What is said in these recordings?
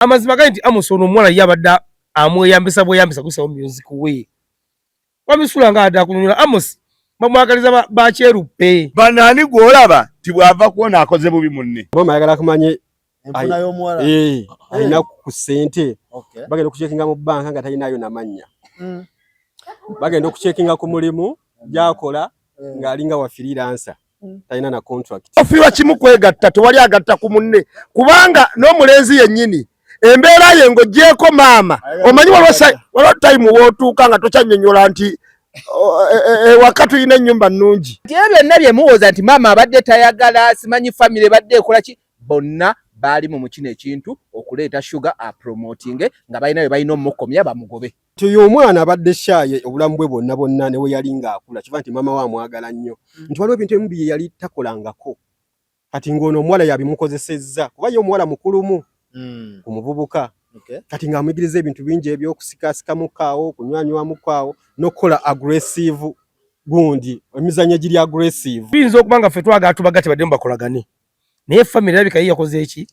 Amazima gali nti Amos ono omuwala ye abadde amweyambisa bweyambisa kuyisawo music we. Wamisula nga adde akunyonyola Amos bamwagaliza bakyeruppe. Bano ani gw'olaba nti bw'ava kwona akoze bubi munne? Maama ayagala kumanye enfuna y'omuwala eh, alina ku ssente bagenda okucekinga mu bbanka nga talinayo namannya. Bagenda okucekinga ku mulimu gy'akola ng'alinga wa freelancer, talina na contract. Ofiirwa kimu kwegatta, tewali agatta ku munne, kubanga n'omulenzi yennyini embeera ye ng'oggyeeko maama omanyi waliwo time w'otuuka nga tokyannyonnyola nti ewaka tulina ennyumba nnungi. Nti ebyo byonna bye muwoza nti maama abadde tayagala, simanyi famire ebadde ekola ki, bonna baali mu kino ekintu okuleeta Shuga apromotinge nga balina bye balina omukomya bamugobe. Nti oyo omwana abadde shy obulamu bwe bwonna bwonna ne we yali ng'akula, kiva nti maama we amwagala nnyo, nti waliwo ebintu ebimu bye yali takolangako, kati ng'ono omuwala yabimukozesezza kuba ye omuwala mukulumu ku muvubuka, kati ng'amuyigiriza ebintu bingi ebyokusikasikamuko awo, kunywanywamuko awo, n'okukola aggressive gundi, emizannyo egiri aggressive. Tuyinza okuba nga ffe twagala tubagatte baddemu bakolagane, naye famire erabika ye yakoze eki,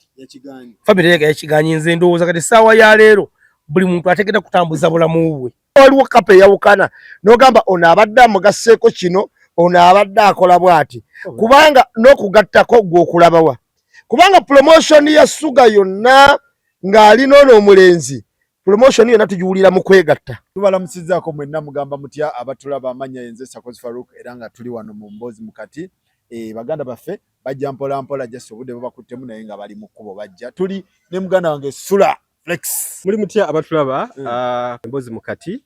famire erabika yakigaanye. Nze ndowooza kati essaawa ya leero buli muntu ategeda kutambuza bulamu bwe. Waliwo kapa eyawukana n'ogamba ono abadde amugasseeko kino, ono abadde akola bw'ati, kubanga n'okugattako gwe okulabawa, kubanga promotion ya Suga yonna ng'alina ono omulenzi, promotion yonna tugiwulira mu kwegatta. Tubalamusizzaako mwenna, mugamba mutya abatulaba? Amannya yenze Sakozi Faruk, era nga tuli wano mu mboozi mukati. Baganda baffe bajja mpola mpola, just obudde bubakuttemu, naye nga bali mu kkubo bajja. Tuli ne muganda wange Sula Flex. Muli mutya abatulaba? Emboozi mukati.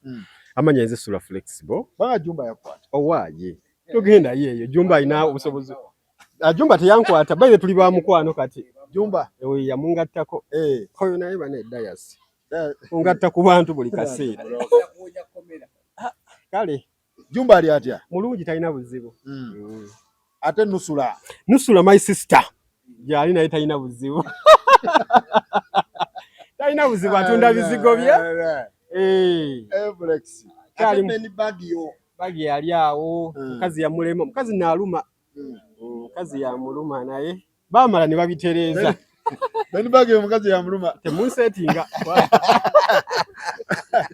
Amanya nze Sula Flexible. Banga Jumba yakukwata? Owaaye, togenda yeeyo. Jumba alina obusobozi. Jumba teyankwata baire, tuli ba mukwano kati. Jumba? Oyo yamungattako. Oyo naye bane dayasi ongatta ku bantu buli kaseera. Kale. Jumba ali atya? Mulungi, talina buzibu. Ate Nusula? Nusula my sister gyali, naye talina buzibu, talina buzibu, atunda bizigo bye. Flex. Bag yali awo. Mukazi yamulema, mukazi naaluma, mukazi yamuluma, naye baamala ne babitereeza. Ben bag omukazi yamuluma. Temunsetinga.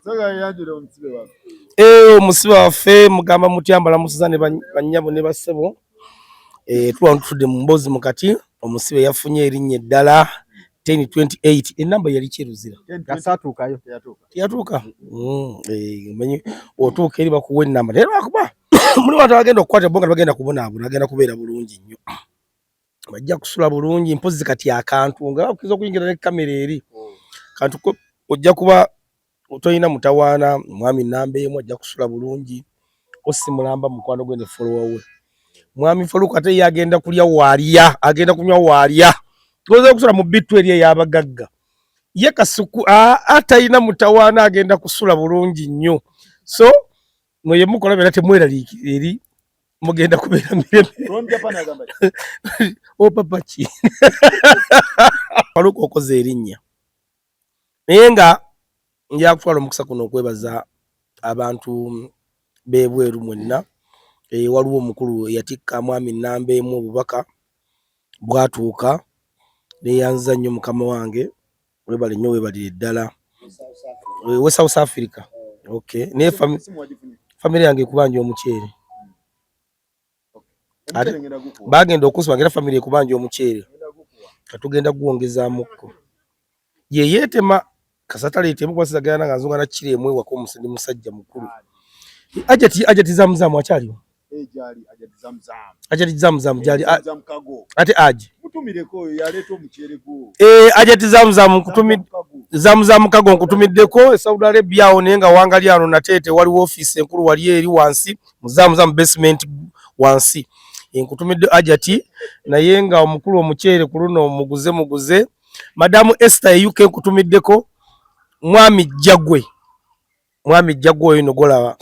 Soga yanjira omusibe waffe. Omusibe waffe, mugamba mutya? Mbalamusiza ne bannyabo ne bassebo. Tuba tutudde mu mboozi mukati. Omusibe yafunye erinnya eddala 1028, enamba yali kyeruzira. Gasaatuukayo. Teyatuuka. Manyi otuuka eri bakuwa enamba, naye lwakuba mulimu abantu abagenda okukwata bo nga tebagenda kubonaabona, agenda kubeera bulungi nnyo, bajja kusula bulungi. Mpozi kati akantu nga bakkiriza okuyingira ne kamera eri kantu ojja kuba tolina mutawaana. Mwami namba emu ajja kusula bulungi, osi mulamba mukwano gwe ne follower we mwami Faluku, ate ye agenda kulya waalya, agenda kunywa waalya, tukoze okusula mu bittu eri ey'abagagga. Ye Kasuku atalina mutawaana, agenda kusula bulungi nnyo. So mwe mukola byonna temweraliikirira, eri mugenda kubeera mirembe. Ron Japan agamba ki? Opapa ki, Faluku okoze erinnya, naye nga nja kutwala omukisa kuno okwebaza abantu b'ebweru mwenna. Waliwo omukulu eyatikka mwami namba emu, obubaka bwatuuka, neyanziza nnyo. Mukama wange webale nnyo, webalire ddala. We South Africa, okay, naye Simu wagifunye? Famire yange ekubanja omuceere. Omuceere ngenda gukuwa. Bagenda okusaba ngera famire ekubanja omuceere. Ngenda gukuwa. Katugenda guwongezamukko ye yeetema kasataleeta emu kuba nga nzunga na kiro emu ewaka omusindi musajja mukulu Ajati, Ajati Zamuzamu akyaliwo? Gyali Ajati Zamzam. Ajati Zamzam gyali. Zamzam Kago. Ate aji Mutumireko oyo yaleeta omuceere gwo. Ajati Zamzam nkutumidde. Zamzam Kago. Zamzam Kago nkutumiddeko e Saudi Arabia awo, naye nga wangali ano Nateete waliwo ofiisi enkulu wali eri wansi mu Zamzam basement wansi. Nkutumidde Ajati, naye nga omukulu omuceere ku luno muguze muguze. Madamu Esther e UK nkutumiddeko. Mwami Jagwe, mwami Jagwe oyo no golaba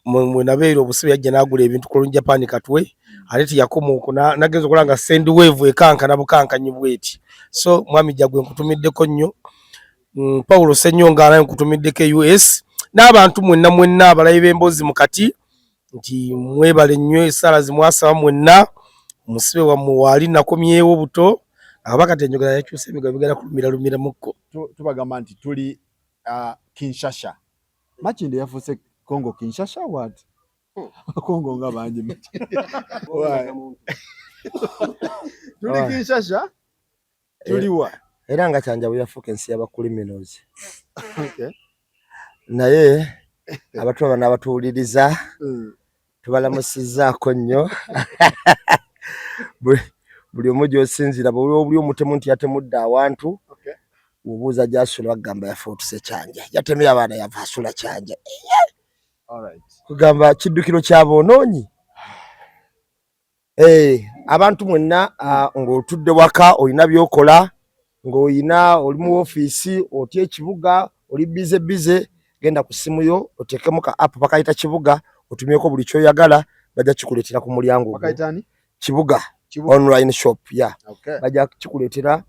mwe nabeera obusibe, yajja n'agula ebintu ku Japan Katwe, ate teyakoma okwo, nagenza okulaba nga send wave ekankana bukankanyi bweti. So mwami Jagwe nkutumiddeko nnyo. Paulo Ssenyonga naye nkutumiddeko e US, n'abantu mwenna mwenna abalabi b'emboozi mukati nti mwebale nnyo essaala zimwasaba mwenna. Omusibe wammwe waali nakomyewo buto, abaka tenjogera yakyusa emigo bigenda kulumira lumiramukko. Tubagamba nti tuli Kinshasa. Makindye yafuuse Congo Kinshasa what? Congo nga bangi. Tuli Kinshasa. Tuliwa. Era nga Kyanjabo yafuuka ensi y'aba criminals. Okay. Naye abatulaba n'abatuwuliriza tubalamusizzaako nnyo. Buli omu gy'osinziira buli omutemu nti yatemudde awantu obuuza gy'asula bagamba yafuutuse Kyanja, yatemye abaana yava asula Kyanja. Kugamba kiddukiro ky'aboonoonyi. Abantu mwenna ng'otudde waka olina by'okola, ng'olina oli mu ofiisi otya ekibuga oli bize bize, genda ku ssimu yo oteekemu ka app bakayita Kibuga, otumyeko buli ky'oyagala bajja kikuleetera ku mulyango gwo. Kibuga online shop ya bajja kikuleetera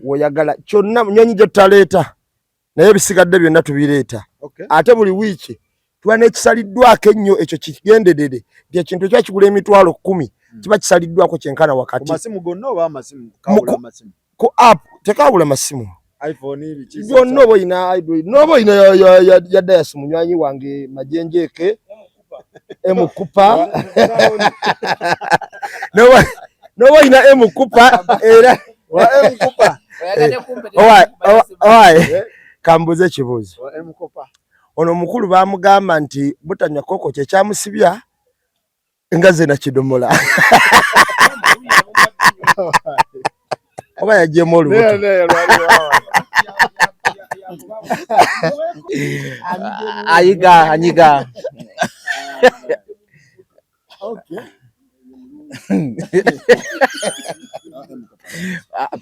w'oyagala kyonna, nnyonyi gye tutaleeta naye ebisigadde byonna tubireeta. Ate buli wiiki tuba n'ekisaliddwako ennyo, ekyo kigenderere nti ekintu ekiba kigula 100,000 kiba kisaliddwako kyenkana wakati. Ku app tekawula masimu byonna, oba olina Android n'oba olina ya Dayasi munywanyi wange Majenjeeke Emukupa, n'oba olina Emukupa era kambuze ekibuuzo. Ono omukulu baamugamba nti butanywa koko kye kyamusibya nga ze nakidomola oba yagyemu olubuto. Ayiga anyiga.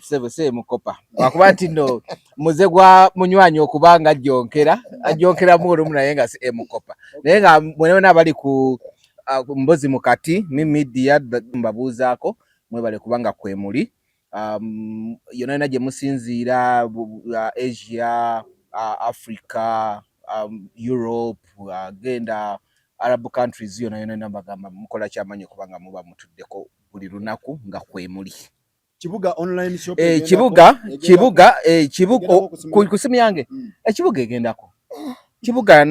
Sebo se mukopa wakuba nti no muze gwa munywanyi okuba nga ajjonkera ajjonkeramu olumu naye nga si emukopa, naye nga mwenawena abali ku Mbozi Mukati mi media mbabuuzaako mwebale kubanga kwemuli yonna yonna gye musinziira, Asia, Africa, Europe, genda Arab countries yonna yonna, mbagamba mukola kyamanyi kubanga muba mutuddeko buli lunaku nga kwemuli. Kibuga online shop. Kibuga kibuga kibuga ku simu yange ekibuga egendako kibuga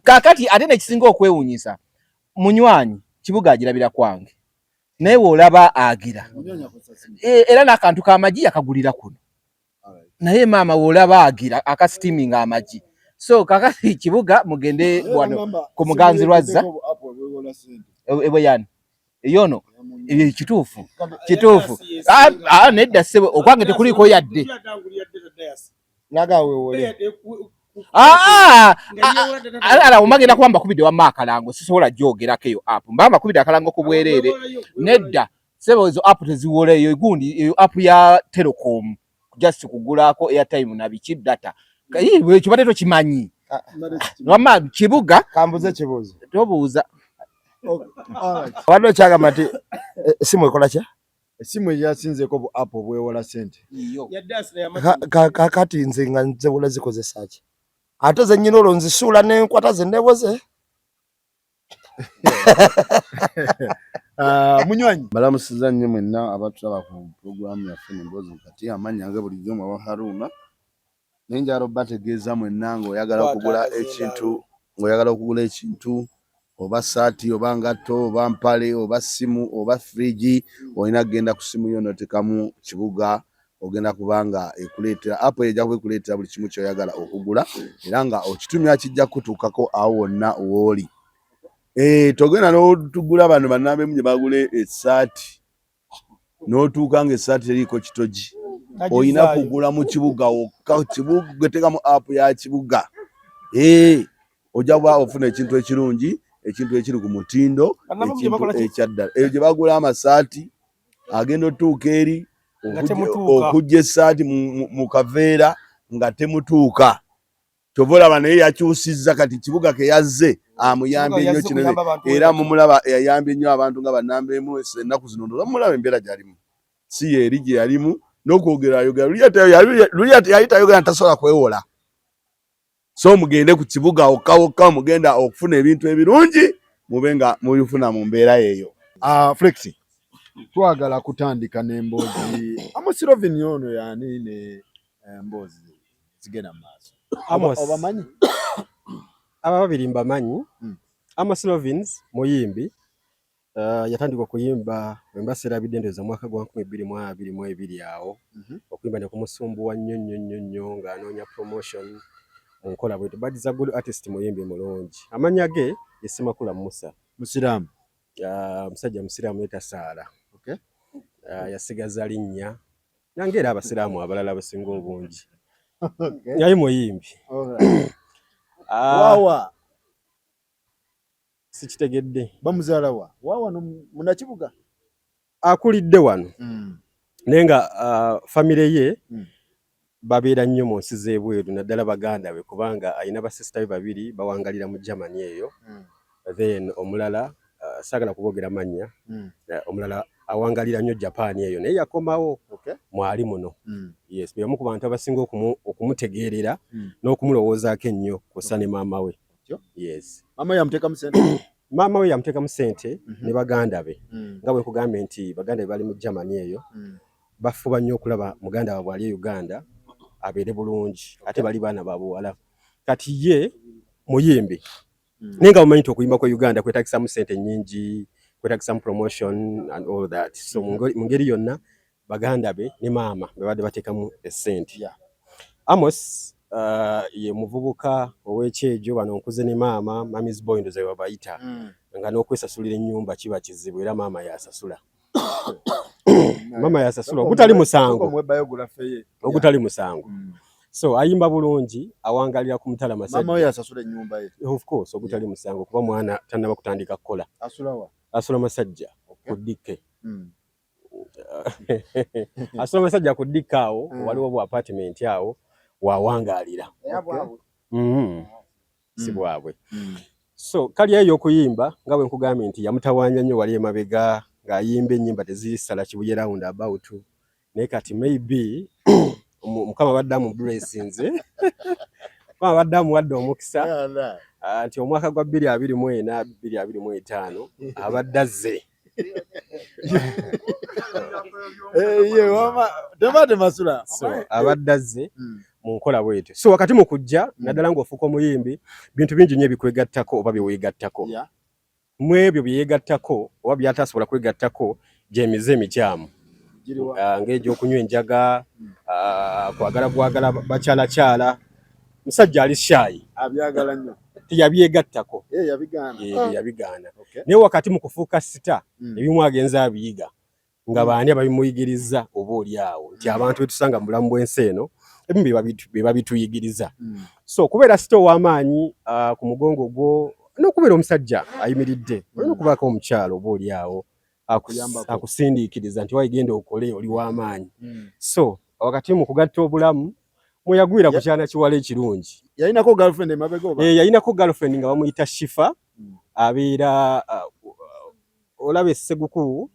kakati ate nekisinga okwewunyisa munywanyi kibuga agirabira kwange naye woolaba agira era n'akantu k'amagi yakagulira kuno naye maama woolaba agira aka steaming amagi. So kakati kibuga mugende wano ku Muganzi Lwazza ebwe yani eyono ebyo kituufu kituufu. Nedda ssebo okwange tekuliiko yadde ala omagenda kuba mbakubidde wamma akalango sisobola gyogerako eyo app mba mbakubidde akalango ku bwereere. Nedda ssebo ezo app teziwola eyo gundi eyo app ya Telecom just kugulako airtime na biki data ekyo badde tokimanyi wamma kibuga. Kambuze ekibuuzo. Tobuuza. Obadde okyagamba nti essimu ekola kya Essimu eyasinzeeko bu app obwewola ssente. Kakati nze nga nzewola zikozesa ki ate ze nnyina olwo nzisuula n'enkwata ze newoze. Munywanyi Balamusiza nnyo mwenna abatulaba ku pulogulaamu yaffe Emboozi Mukati. Amannya nga bulijjo mwawa Haruna, naye njagala obategeeza mwenna ng'oyagala okugula ekintu, ng'oyagala okugula ekintu oba saati oba ngatto oba mpale oba ssimu oba fridge, olina kugenda ku ssimu yo n'oteekamu Kibuga, ogenda kubanga ekuleetera app eyo ejja kuba ekuleetera buli kimu ky'oyagala okugula era nga okitumya kijja kukutuukako awo wonna w'oli. Togenda n'otugula bano bannamba emu gye bagula essaati n'otuuka ng'essaati teriiko kitogi, olina kugula mu Kibuga wokka. Kibuga teekamu app ya Kibuga, ojja kuba ofuna ekintu ekirungi, ekintu ekiri ku mutindo, ekintu ekyaddala. Eyo gye bagula amasaati agenda otuuka eri okujja essaati mu kaveera nga temutuuka. Kyova olaba naye yakyusizza kati Kibuga ke yazze amuyambye nnyo kinene, era mumulaba yayambye nnyo abantu nga bannamba emu. Ennaku zino ndowooza mumulaba embeera gy'alimu si yeeri gye yalimu, n'okwogera ayogera, luli yali tayogera ntasobola kwewola. So mugende ku Kibuga wokka wokka mugenda okufuna ebintu ebirungi, mube nga mubifuna mu mbeera eyo. Flexi, twagala kutandika n'emboozi. Amos Rovin ono yaani ne emboozi? zigenda mu maaso. Amos. Obamanyi? Aba babiri mbamanyi. Amos Lovins muyimbi. Yatandika okuyimba wemba serabidde ndowooza mwaka gwa 2022 awo. Okuyimba ne kumusumbuwa nnyo nnyo nnyo nnyo ng'anoonya promotion mu nkola bwetyo, but is a good artist, muyimbi mulungi. Amannya ge ye Ssemakula Musa. Musiraamu? Musajja musiraamu naye tasaala. Okay. Yasigaza linnya nange era abasiraamu abalala abasinga obungi. Okay. Naye muyimbi. Alright. Ah, Wawa sikitegedde. Bamuzaala wa? Wawa no munakibuga? Akulidde wano naye nga famire ye babeera nnyo mu nsi z'ebweru, naddala baganda be, kubanga alina basisita be babiri bawangalira mu Germany eyo. Then omulala, saagala kuboogera mannya, omulala awangalira nnyo Japan eyo naye yakomawo mwali muno. Yes, be bamu ku bantu abasinga okumutegeerera n'okumulowoozaako ennyo kw'ossa ne maama we. Otyo? Yes. Maama yamuteekamu ssente? Maama we yamuteekamu ssente ne baganda be. Nga bwe nkugambye nti baganda be bali mu Germany eyo, bafuba nnyo okulaba muganda waabwe ali e Uganda abeere bulungi, ate bali baana ba buwala. Kati ye muyimbi naye nga mumanyi nti okuyimba kwa Uganda kwetagisamu ssente nnyingi, kwetagisamu promotion and all that. So mu ngeri yonna baganda be ne maama be babadde bateekamu essente. Amos ye muvubuka ow'ekyejo, bano nkuze ne maama, mummy's boy ndowooza bwe babayita, nga n'okwesasulira ennyumba kiba kizibu era maama y'asasula. Maama y'asasula ogutali musango. Omuwe biography ye. Ogutali musango. So ayimba bulungi, awangalira ku Mutala Maama we Masajja. yasasula ennyumba ye. Of course, ogutali musango kuba mwana tannaba kutandika kukola. Asula wa? Asula Masajja Okay. ku DK. Asula Masajja ku DK awo, waliwo bu apartment awo wawangaalira. Si bwabwe. So kali eyo okuyimba nga bwe nkugambye nti yamutawaanya nnyo wali emabega ng'ayimba ennyimba tezisala Kibuye round about, naye kati maybe Mukama abadde amublessinze, Mukama abadde amuwadde omukisa nti omwaka gwa 2024 2025 abadde azze. Eh, ye wama teba temasula. So abadde azze mu nkola bwetyo. So wakati mu kujja, naddala ng'ofuuka omuyimbi, bintu bingi nnyo ebikwegattako oba bye weegattako. Mu ebyo bye yeegattako oba by'atasobola kwegattako gy'emize emikyamu. Giriwa? Ng'egy'okunywa enjaga, kwagala gwagala bakyalakyala. Musajja ali shy. Abyagala nnyo. Teyabyegattako. Eh, yabigaana. Eh, yabigaana. Okay. Naye wakati mu kufuuka star, ebimu agenze abiyiga nga baani ababimuyigiriza, oba oli awo nti abantu betusanga mu bulamu bw'ensi eno ebimu bye babituyigiriza. So okubeera star ow'amaanyi, ku mugongo gwo n'okubeera omusajja ayimiridde, olina okubaako omukyalo oba oli awo Akuyambako. akusindiikiriza nti wayigenda okole, oli w'amaanyi. So wakati mu kugatta obulamu mweyagwira ku kyana kiwala ekirungi. Yalinako girlfriend emabega oba? Eh, yalinako girlfriend nga bamuyita Shifa. Abeera olaba esseguku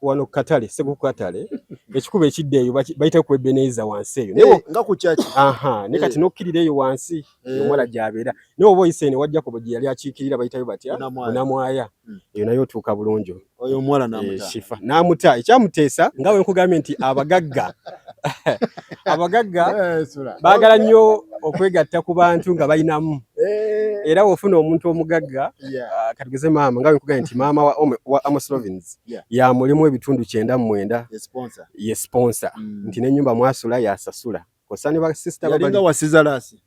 wano ku katale, Seguku katale, ekikubo ekidda eyo bayita ku Ebenezer wansi eyo. Naye Eh, nga ku church. Aha, ne kati n'okkirira eyo wansi omuwala gy'abeera. Naye oba oyise eno wajja kubo gye yali akiikirira bayitayo batya? Bunamwaya. Bunamwaya. Eyo naye otuuka bulungi. Oyo omuwala Eh, n'amuta. Shifa n'amuta. Ekyamuteesa nga bwe nkugambye nti abagagga Eh, sula. baagala nnyo okwegatta ku bantu nga balinamu. Eh, Era bw'ofuna omuntu omugagga, katugeze maama, nga bwe nkugambye nti maama wa Amos Lovins yamulimu ebitundu 99. Ye sponsor. Ye sponsor. Nti n'ennyumba mwasula yasasula. Kw'ossa ne basisita Yalinga wa Sizzalasi.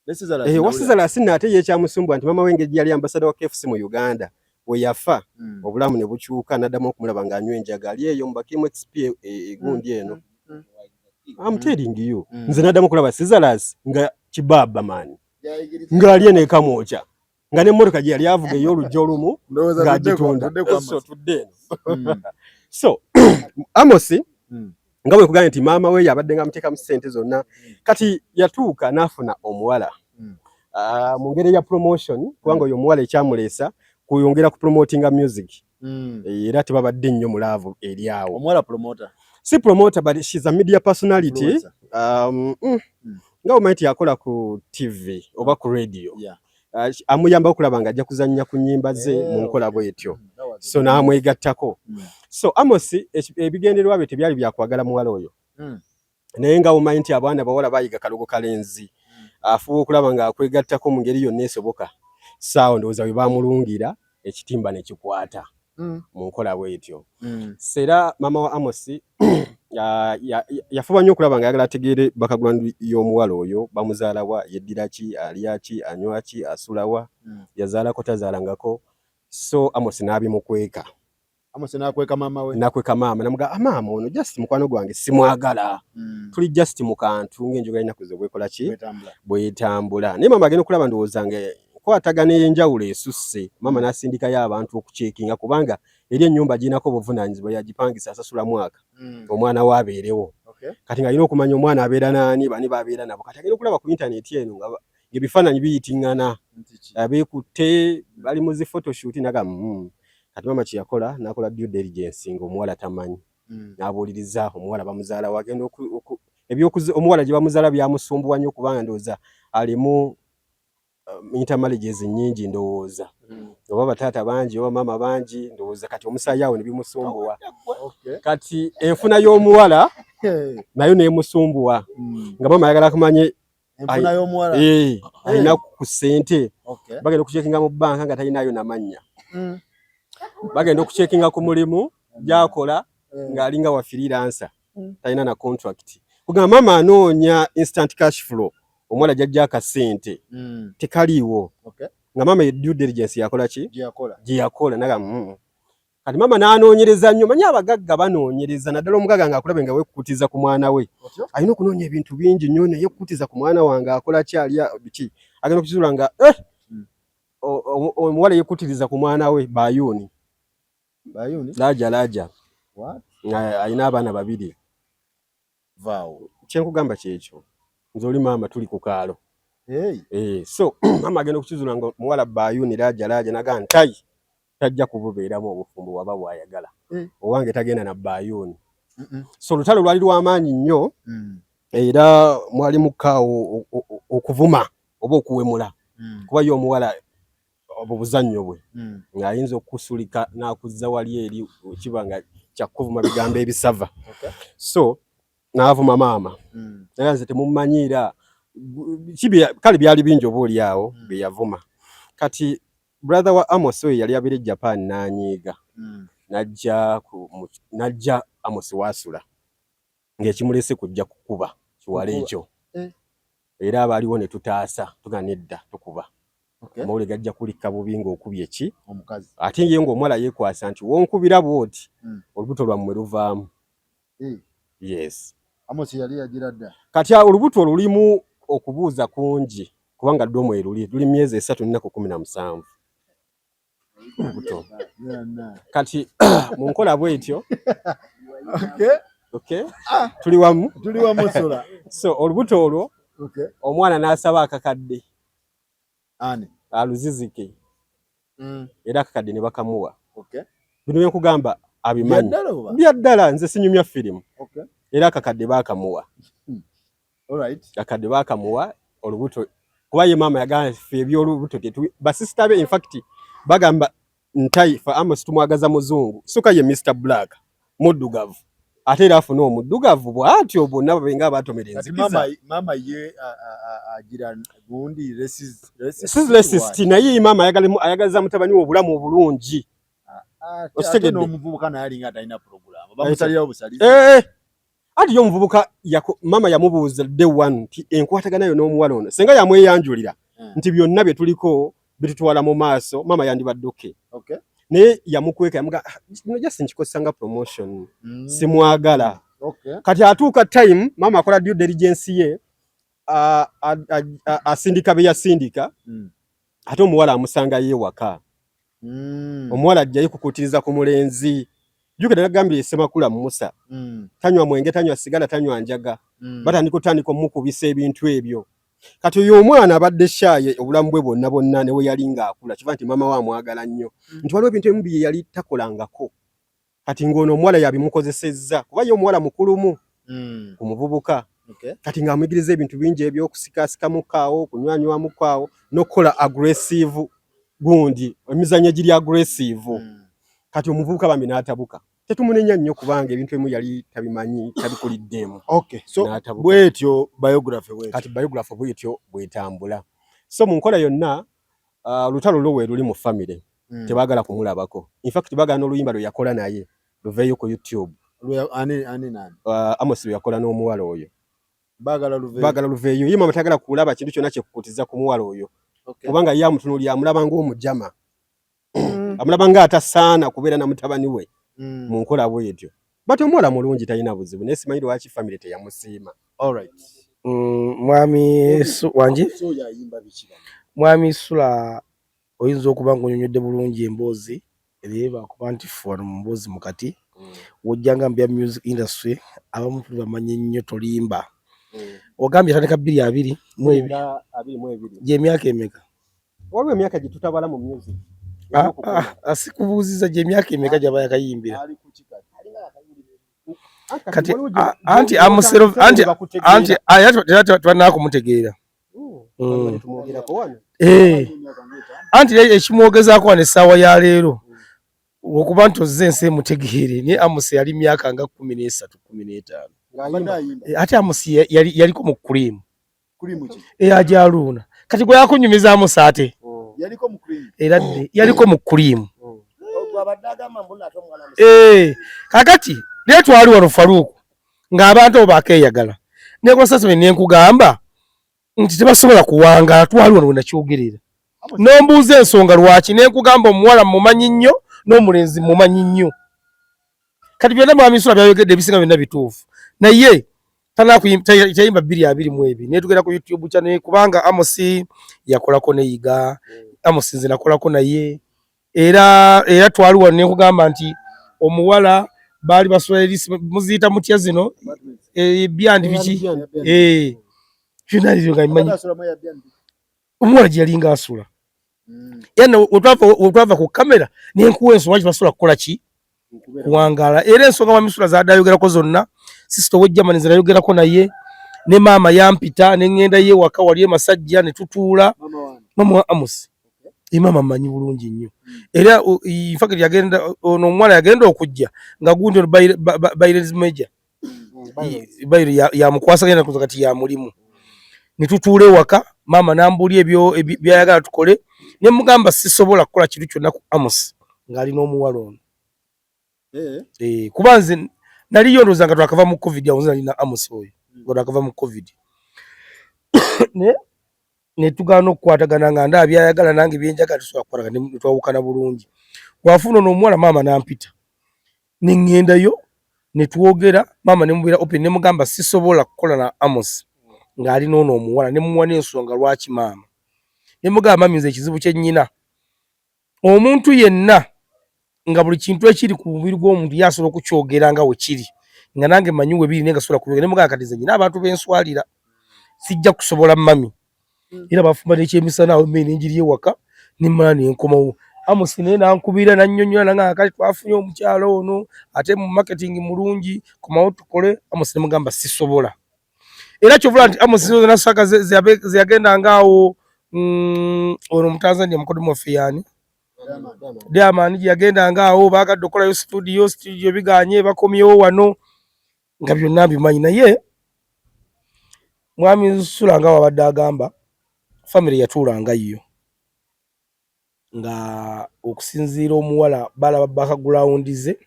Ne Sizzalasi Eh, wa nawulira. Sizzalasi nno ate ye ekyamusumbwa nti maama we engeri yali ambassador wa KFC mu Uganda, we yafa obulamu ne bukyuka, n'addamu okumulaba ng'anywa enjaga ali eyo mu Bakimu XP egundi eno. I'm telling you. Nze naddamu okulaba Sizzalasi nga kibaaba man. Ng'ali eno ekamwokya. Nga n'emmotoka gye yali avuga ey'oluggi olumu Ndowooza ng'agitunda. tudde ku So Amos. tudde eno. So Amos nga bwe nkugambye nti maama we yabadde nga amuteekamu ssente zonna, kati yatuuka n'afuna omuwala mu ngeri ya promotion, kubanga oyo omuwala ekyamuleesa kuyongera ku promotinga music. Era tebabadde nnyo mu love eri awo. Omuwala promoter. Si promoter, but she's a media personality. Influencer. Nga omanyi nti yakola ku TV oba ku radio. Amuyamba okulaba ng'ajja kuzannya ku nnyimba ze mu nkola bw'etyo. That was So n'amwegattako. So Amos ebigendererwa bye tebyali bya kwagala muwala oyo. Naye nga omanyi nti abaana bawala bayiga kalogo kalenzi, afuba okulaba ng'akwegattako mu ngeri yonna esoboka. Saawo ndowooza we baamulungira ekitimba ne kikwata mu nkola bw'etyo. Sera maama wa Amos yafuba nnyo okulaba ng'ayagala ategeere background y'omuwala oyo, bamuzaala wa, yeddira ki, alya ki, anywa ki, asula wa, yazaalako tazaalangako. So Amos n'abimukweka. Amos n'akweka maama we. Nakweka maama namuga ah, maama ono just mukwano gwange simwagala. Tuli just mu kantu ng'enjogera ennaku zo bwekola ki bwetambula. Naye maama agenda okulaba ndowooza nga enkwatagana ey'enjawulo esusse. Maama n'asindikayo abantu okucekinga kubanga eri ennyumba girinako obuvunaanyizibwa, yagipangisa asasula mwaka. Omwana we abeerewo. Kati ng'alina okumanya omwana abeera n'ani, bani babeera nabo. Kati agenda okulaba ku intaneti eno nga ebifaananyi biyitingana, abeekutte bali mu zi photoshoot naga Kati maama kye yakola n'akola due diligence ng'omuwala tamanyi, n'abuuliriza omuwala bamuzaala wagenda ebyokuzi omuwala gye bamuzaala byamusumbuwa nnyo kubanga ndowooza alimu intermarriages nnyingi ndowooza, oba bataata bangi oba maama bangi ndowooza, kati omusaayi awo ne bimusumbuwa. Kati enfuna y'omuwala nayo n'emusumbuwa nga maama ayagala kumanye enfuna y'omuwala alina ku ssente. Bagenda okucekinga mu bbanka nga talinayo namannya. Bagenda okucekinga ku mulimu gy'akola ng'alinga wa freelancer, talina na contract. Kugamba maama anoonya instant cash flow, omuwala gy'ajja akasente tekaliiwo. Nga maama ye due diligence yakola ki gye yakola naga. Kati maama n'anoonyereza nnyo, manyi abagagga banoonyereza, naddala omugagga ng'akulabe nga weekukutiza ku mwana we. Alina okunoonya ebintu bingi nnyo naye kukutiza ku mwana wange akola ki, alya biki. Agenda okukizuula nga omuwala yeekutiriza ku mwana we bayuuni. Laja laja. Nga alina abaana babiri. Vaawo. Kyenkugamba kyekyo. Nze oli maama tuli ku kaalo. So maama agenda okukizuula nga omuwala bayuuni laja laja naga ntayi tajja kububeeramu obufumbo bw'aba bw'ayagala. Owange tagenda na bayuuni. So olutalo lwali lw'amaanyi nnyo era mwali mukaawo okuvuma oba okuwemula kuba ye omuwala obwo buzannyo bwe ng'ayinza okukusulika n'akuzza wali eri kiba nga kyakuvuma bigambo ebisava. So n'avuma maama naye nze temummanyiira kale byali bingi oba oli awo bye yavuma. Kati brother wa Amos oyo yali abeera e Japan n'anyiiga n'ajja Amos waasula ng'ekimulese kujja kukuba kiwala ekyo era abaaliwo ne tutaasa tuga nedda tukuba. Amawulire gajja kulikka bubi ng'okubye ki ate ye ng'omuwala yeekwasa nti wonkubira bw'oti olubuto lwammwe luvaamu. Yes. Amos yali yagira dda. Kati olubuto olulimu okubuuza kungi kubanga ddo mweruli luli myezi 3 n'ennaku 17. Olubuto. Kati mu nkola bw'etyo. Tuli wamu. Tuli wamu sola. So olubuto olwo omwana n'asaba akakadde. Ani? Aluzizike. Era akakadde ne bakamuwa. Bino bye nkugamba abimanyi. Bya ddala nze sinyumya firimu. Era akakadde baakamuwa. Akakadde baakamuwa olubuto kuba ye maama yagamba ffe eby'olubuto tetu basisita be in fact bagamba ntai fa Amos tumwagaza muzungu suka ye Mr Black muddugavu ate era afuna omuddugavu bw'atyo bonna babe nga abatomera enzikiza. Maama ye agira gundi racist racist naye maama ayagaliza mutabani we obulamu obulungi. Okitegedde? N'omuvubuka naye alinga atalina pulogulaamu bamusalirawo busalizi. Ati ye omuvubuka maama yamubuuza day one nti enkwatagana yo n'omuwala ono singa yamweyanjulira nti byonna bye tuliko bitutwala mu maaso maama yandibadde okay. Naye yamukweka yamuga no just nkikozesa nga promotion simwagala. Kati atuuka time maama akola due diligence ye asindika be yasindika ate omuwala amusanga ye waka. Omuwala ajjayo kukuutiriza ku mulenzi. Jjukira nagambye Ssemakula Musa tanywa mwenge, tanywa sigala, tanywa njaga. Batandika otandika omukubisa ebintu ebyo. Kati oyo omwana abadde shy obulamu bwe bwonna bwonna ne we yali ng'akula kiva nti maama we amwagala nnyo nti waliwo ebintu ebimu bye yali takolangako. Kati ng'ono omuwala yabimukozesezza kuba ye omuwala mukulumu ku muvubuka. Kati ng'amuyigiriza ebintu bingi eby'okusikaasikamuko kunywanywamuko awo n'okukola aggressive gundi emizannyo egiri aggressive. Kati omuvubuka bambi n'atabuka. Tetumunenya nnyo kubanga ebintu ebimu yali tabimanyi, tabikuliddemu. Okay, so bwetyo biography bwetyo. Kati biography bwetyo bwetambula. So mu nkola yonna olutalo lwo weeruli mu famire. Tebaagala kumulabako. In fact baagala n'oluyimba lwe yakola naye luveeyo ku YouTube. Ani ani nani? Amos lwe yakola n'omuwala oyo. Baagala luveeyo. Baagala luveeyo. Ye maama tayagala kulaba kintu kyonna kyekukutiza ku muwala oyo. Kubanga ye amutunuulira amulaba ng'omujama. Amulaba ng'atasaana kubeera na mutabani we mu nkola bw'etyo. But omuwala mulungi talina buzibu naye simanyi lwaki famire teyamusiima. All right. Mwami wangi Mwami Sula oyinza okuba ng'onyonyodde bulungi emboozi naye lwakuba nti ffe wano mu mboozi mukati wojja nga mu bya music industry abamu tuli bamanyi nnyo tolimba. Ogambye yatandika 2022, gy'emyaka emeka? Waliwo emyaka gye tutabala mu music. Sikubuuzizza gy'emyaka emeka gy'aba yakayimbira. Kati anti amusero anti anti era kumutegeera. Anti ekimwogezaako wano essaawa ya leero okuba nti ozze ensi emutegeere naye Amos yali myaka nga 13 15. Ate Amos yaliko mu Cream. Eyajaluuna kati gwe yakunyumiza Amos ate era dde yaliko mu Cream. Kakati naye twali wano Faruku ng'abantu abo bakeeyagala nekola ne nkugamba nti tebasobola kuwangaala. Twali wano wenakyogerera n'ombuuza ensonga lwaki ne nkugamba omuwala mumanyi nnyo n'omulenzi mumanyi nnyo. Kati byonna Mwami Sula byayogedde ebisinga byonna bituufu naye tayimba 2022 naye tugenda ku YouTube channel kubanga Amos yakolako ne Yiga, Amos nze nakolako naye era twali wano ne nkugamba nti omuwala baali basula eri muziyita mutya zino ebyandi biki byonna ebyo nga bimanyi omuwala gye yalinga asula. Era wetwava ku kamera ne nkuwa ensonga lwaki basobola kukola ki kuwangaala. Era ensonga Mwami Sula z'adde ayogerako zonna sisita ow'e Germany nze nayogerako naye ne maama yampita ne ŋŋenda ye waka wali e Masajja ne tutuula. Maama wa Amos maama mmanyi bulungi nnyo. Era in fact yagenda ono omuwala yagenda okujja nga gundi ono Byron's Major Byron yamukwasaganya nakuza kati ya mulimu. Ne tutuula ewaka maama n'ambuulira ebyo by'ayagala tukole ne mugamba sisobola kukola kintu kyonna ku Amos ng'ali n'omuwala ono. Kuba nze naliyo ndowooza nga twakava mu COVID awo nze nali na Amos oyo nga twakava mu COVID. Ne tugaana okukwatagana nga ndaba by'ayagala nange bye njagala tusobola kukwatagana ne twawukana bulungi. Bw'afuna ono omuwala maama n'ampita ne ŋŋendayo ne twogera maama ne mubeera open ne mugamba sisobola kukola na Amos ng'ali n'ono omuwala ne muwa n'ensonga lwaki maama. Ne mugamba mami nze ekizibu kye nnyina omuntu yenna nga buli kintu ekiri ku mubiri gw'omuntu ye asobola okukyogera nga we kiri nga nange mmanyi we biri naye nga sobola kubyogera. Ne mugamba kati nze nnyina abantu be nswalira sijja kusobola mami. Era bafumba n'ekyemisana awo emmere ne ngirya ewaka ne mmala ne nkomawo. Amos naye n'ankubira n'annyonnyola n'angamba kale twafunye omukyala ono ate mu marketing mulungi komawo tukole. Amos ne mugamba sisobola. Era ky'ova olaba nti Amos zonna saga ze yagendanga awo ono Omutanzania mukoddomi waffe y'ani? Diamond gye yagendanga awo baagadde okukolayo situdiyo, situdiyo bigaanye bakomyewo wano nga byonna mbimanyi naye Mwami Sula nga bw'abadde agamba famire yatuulanga yo nga okusinziira omuwala balaba background ze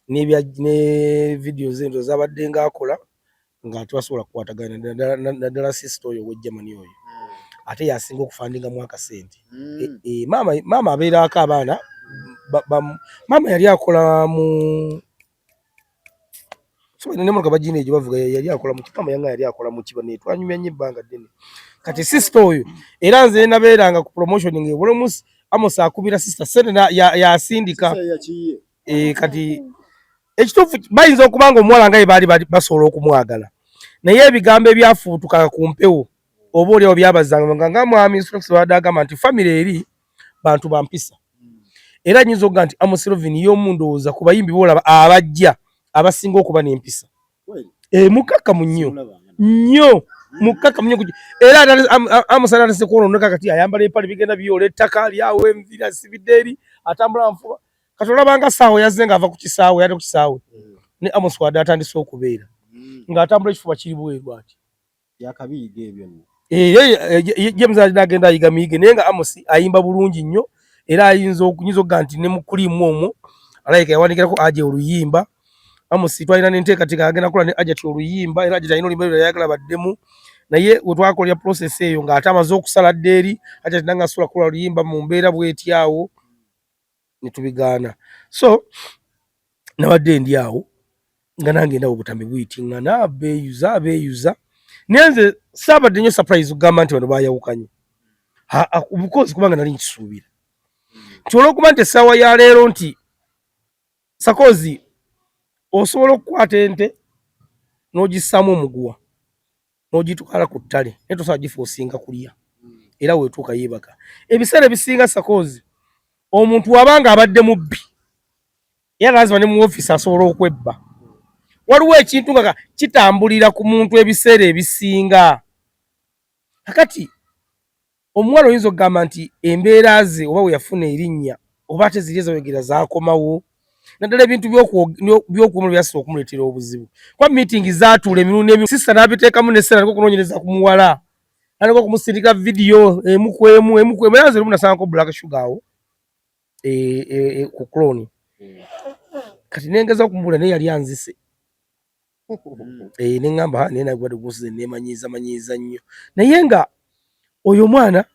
n'ebya ne vidiyo ze ndowooza z'abadde ng'akola nga tebasobola kukwatagana naddala sister oyo ow'e Germany oyo ate y'asinga okufandingamu akasente. Maama abeerako abaana maama yali akola mu n'emmotoka bagiyina egyo bavuga yali akola mu maama yanga yali akola mu kiba naye twanyumya nnyo ebbanga ddene. Kati sister oyo era nze nabeeranga ku promotion nga buli omu Amos akubira sister ssente y'asindika. Kati ekituufu bayinza okuba nga omuwala nga ye baali basobola okumwagala naye ebigambo ebyafuutuka ku mpewo oba oliawo byabazanga nga Mwami Sula babadde agamba nti famire eri bantu ba mpisa. Era nnyinza okugamba nti Amos Lovin y'omu ndowooza ku bayimbi b'olaba abajja abasinga okuba n'empisa. Mukakkamu nnyo nnyo mukakkamu nnyo era Amos atandise kwonooneka kati ayambala empale bigenda biyoola ettaka lyawo enviiri asibidde eri atambula nfuba. Kati olabanga saawa yazze ng'ava ku kisaawe, yadde ku kisaawe ne Amos wadde atandise okubeera ng'atambula ekifuba kiri bweru ati. Yakabiyiga ebyo nno. Eh, eh, James alina agenda ayiga miyige naye nga Amos ayimba bulungi nnyo era ayinza okunyinza okuga nti ne mu kuliimu omwo alayika yawandiikirako aje oluyimba. Amos twalina n'enteekateeka agenda kukola ne Ajati oluyimba era Ajati alina oluyimba lwe yayagala baddemu naye we twakolera process eyo ng'ate amaze okusala dda eri Ajati nange asobola kukola luyimba mu mbeera bw'eti awo ne tubigaana. So nabadde ndi awo nga nange ndaba obutambi buyitingana beeyuza beeyuza naye nze saabadde nnyo surprise okugamba nti bano baayawukanye because kubanga nali nkisuubira nti olw'okuba nti essaawa ya leero nti sakozi osobola okukwata ente n'ogissaamu omuguwa n'ogitwala ku ttale naye tosobola gifoosinga kulya era weetuuka yeebaka. Ebiseera ebisinga sakozi omuntu waba nga abadde mubbi era lazima ne mu ofiisi asobola okwebba. Waliwo ekintu nga kitambulira ku muntu ebiseera ebisinga. Kakati omuwala oyinza okugamba nti embeera ze oba we yafuna erinnya oba ate ziri ezawegera zaakomawo naddala ebintu by'okuwumula byasobola okumuleetera obuzibu kuba meeting zaatuula emirundi emirundi sisita n'abiteekamu n'essente atandika okunoonyereza ku muwala atandika okumusindika vidiyo emu ku emu emu ku emu era nze lumu nasangako Black Sugar awo e, e, e, ku clone kati nengeza okumubuula naye yali anzise eh, ne ŋŋamba naye naye gubadde gunsize neemanyiiza manyiiza nnyo naye nga oyo omwana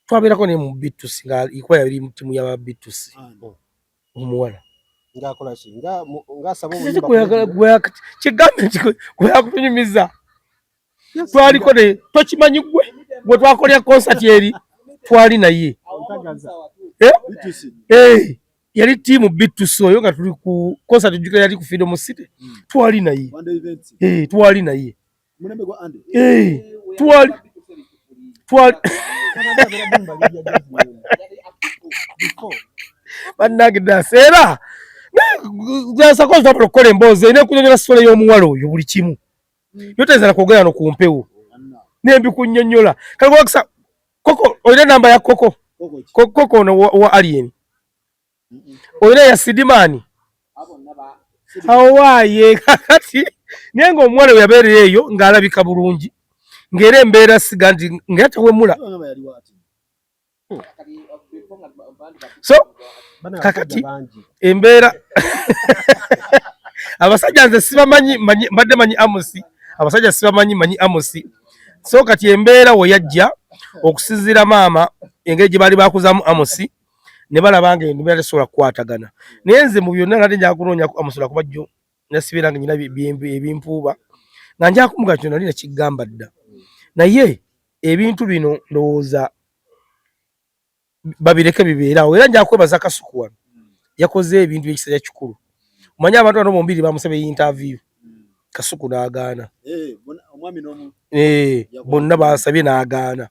twabeerako naye mu bitusi nga kuba yabiri mu ttiimu y'aba bitusi omuwala kigambe nti gweyakutunyumiza twaliko ne tokimanyi gwe gwe twakolera konsati eri twali naye eh? Eh, yali tiimu bitusi oyo nga tuli ku konsati jjukira yali ku Freedom City twali naye eh, twali naye twali twali bannange dasi era sakozi twamala okukola emboozi erina ekunyonyola sitole y'omuwala oyo buli kimu yotayinza kwogera no ku mpewo nembikunyonyola kale wakisa koko olina namba ya koko koko ono wa alien olina ya sidimani awo waaye kakati naye nga omuwala we yabeerera eyo ng'alabika bulungi ng'era embeera siga nti nga tewemula so kakati embeera abasajja nze sibamanyi mbadde manyi amusi abasajja sibamanyi manyi amusi so kati embeera we yajja okusinziira maama engeri gye baali bakuzamu amusi ne balaba nga embeera tesobola kukwatagana naye nze mu byonna nate nja kunoonya amusi lwakuba jjo nasibeera nga nyina ebimpuuba nga nja kumuga kino nali nakigamba dda naye ebintu bino ndowooza babireke bibeerawo era nja kwebaza Kasuku wano yakoze ebintu byekisajja kikulu omanyi abantu bano bombiri bamusaba interview Kasuku n'agaana eh, eh, bonna basabye n'agaana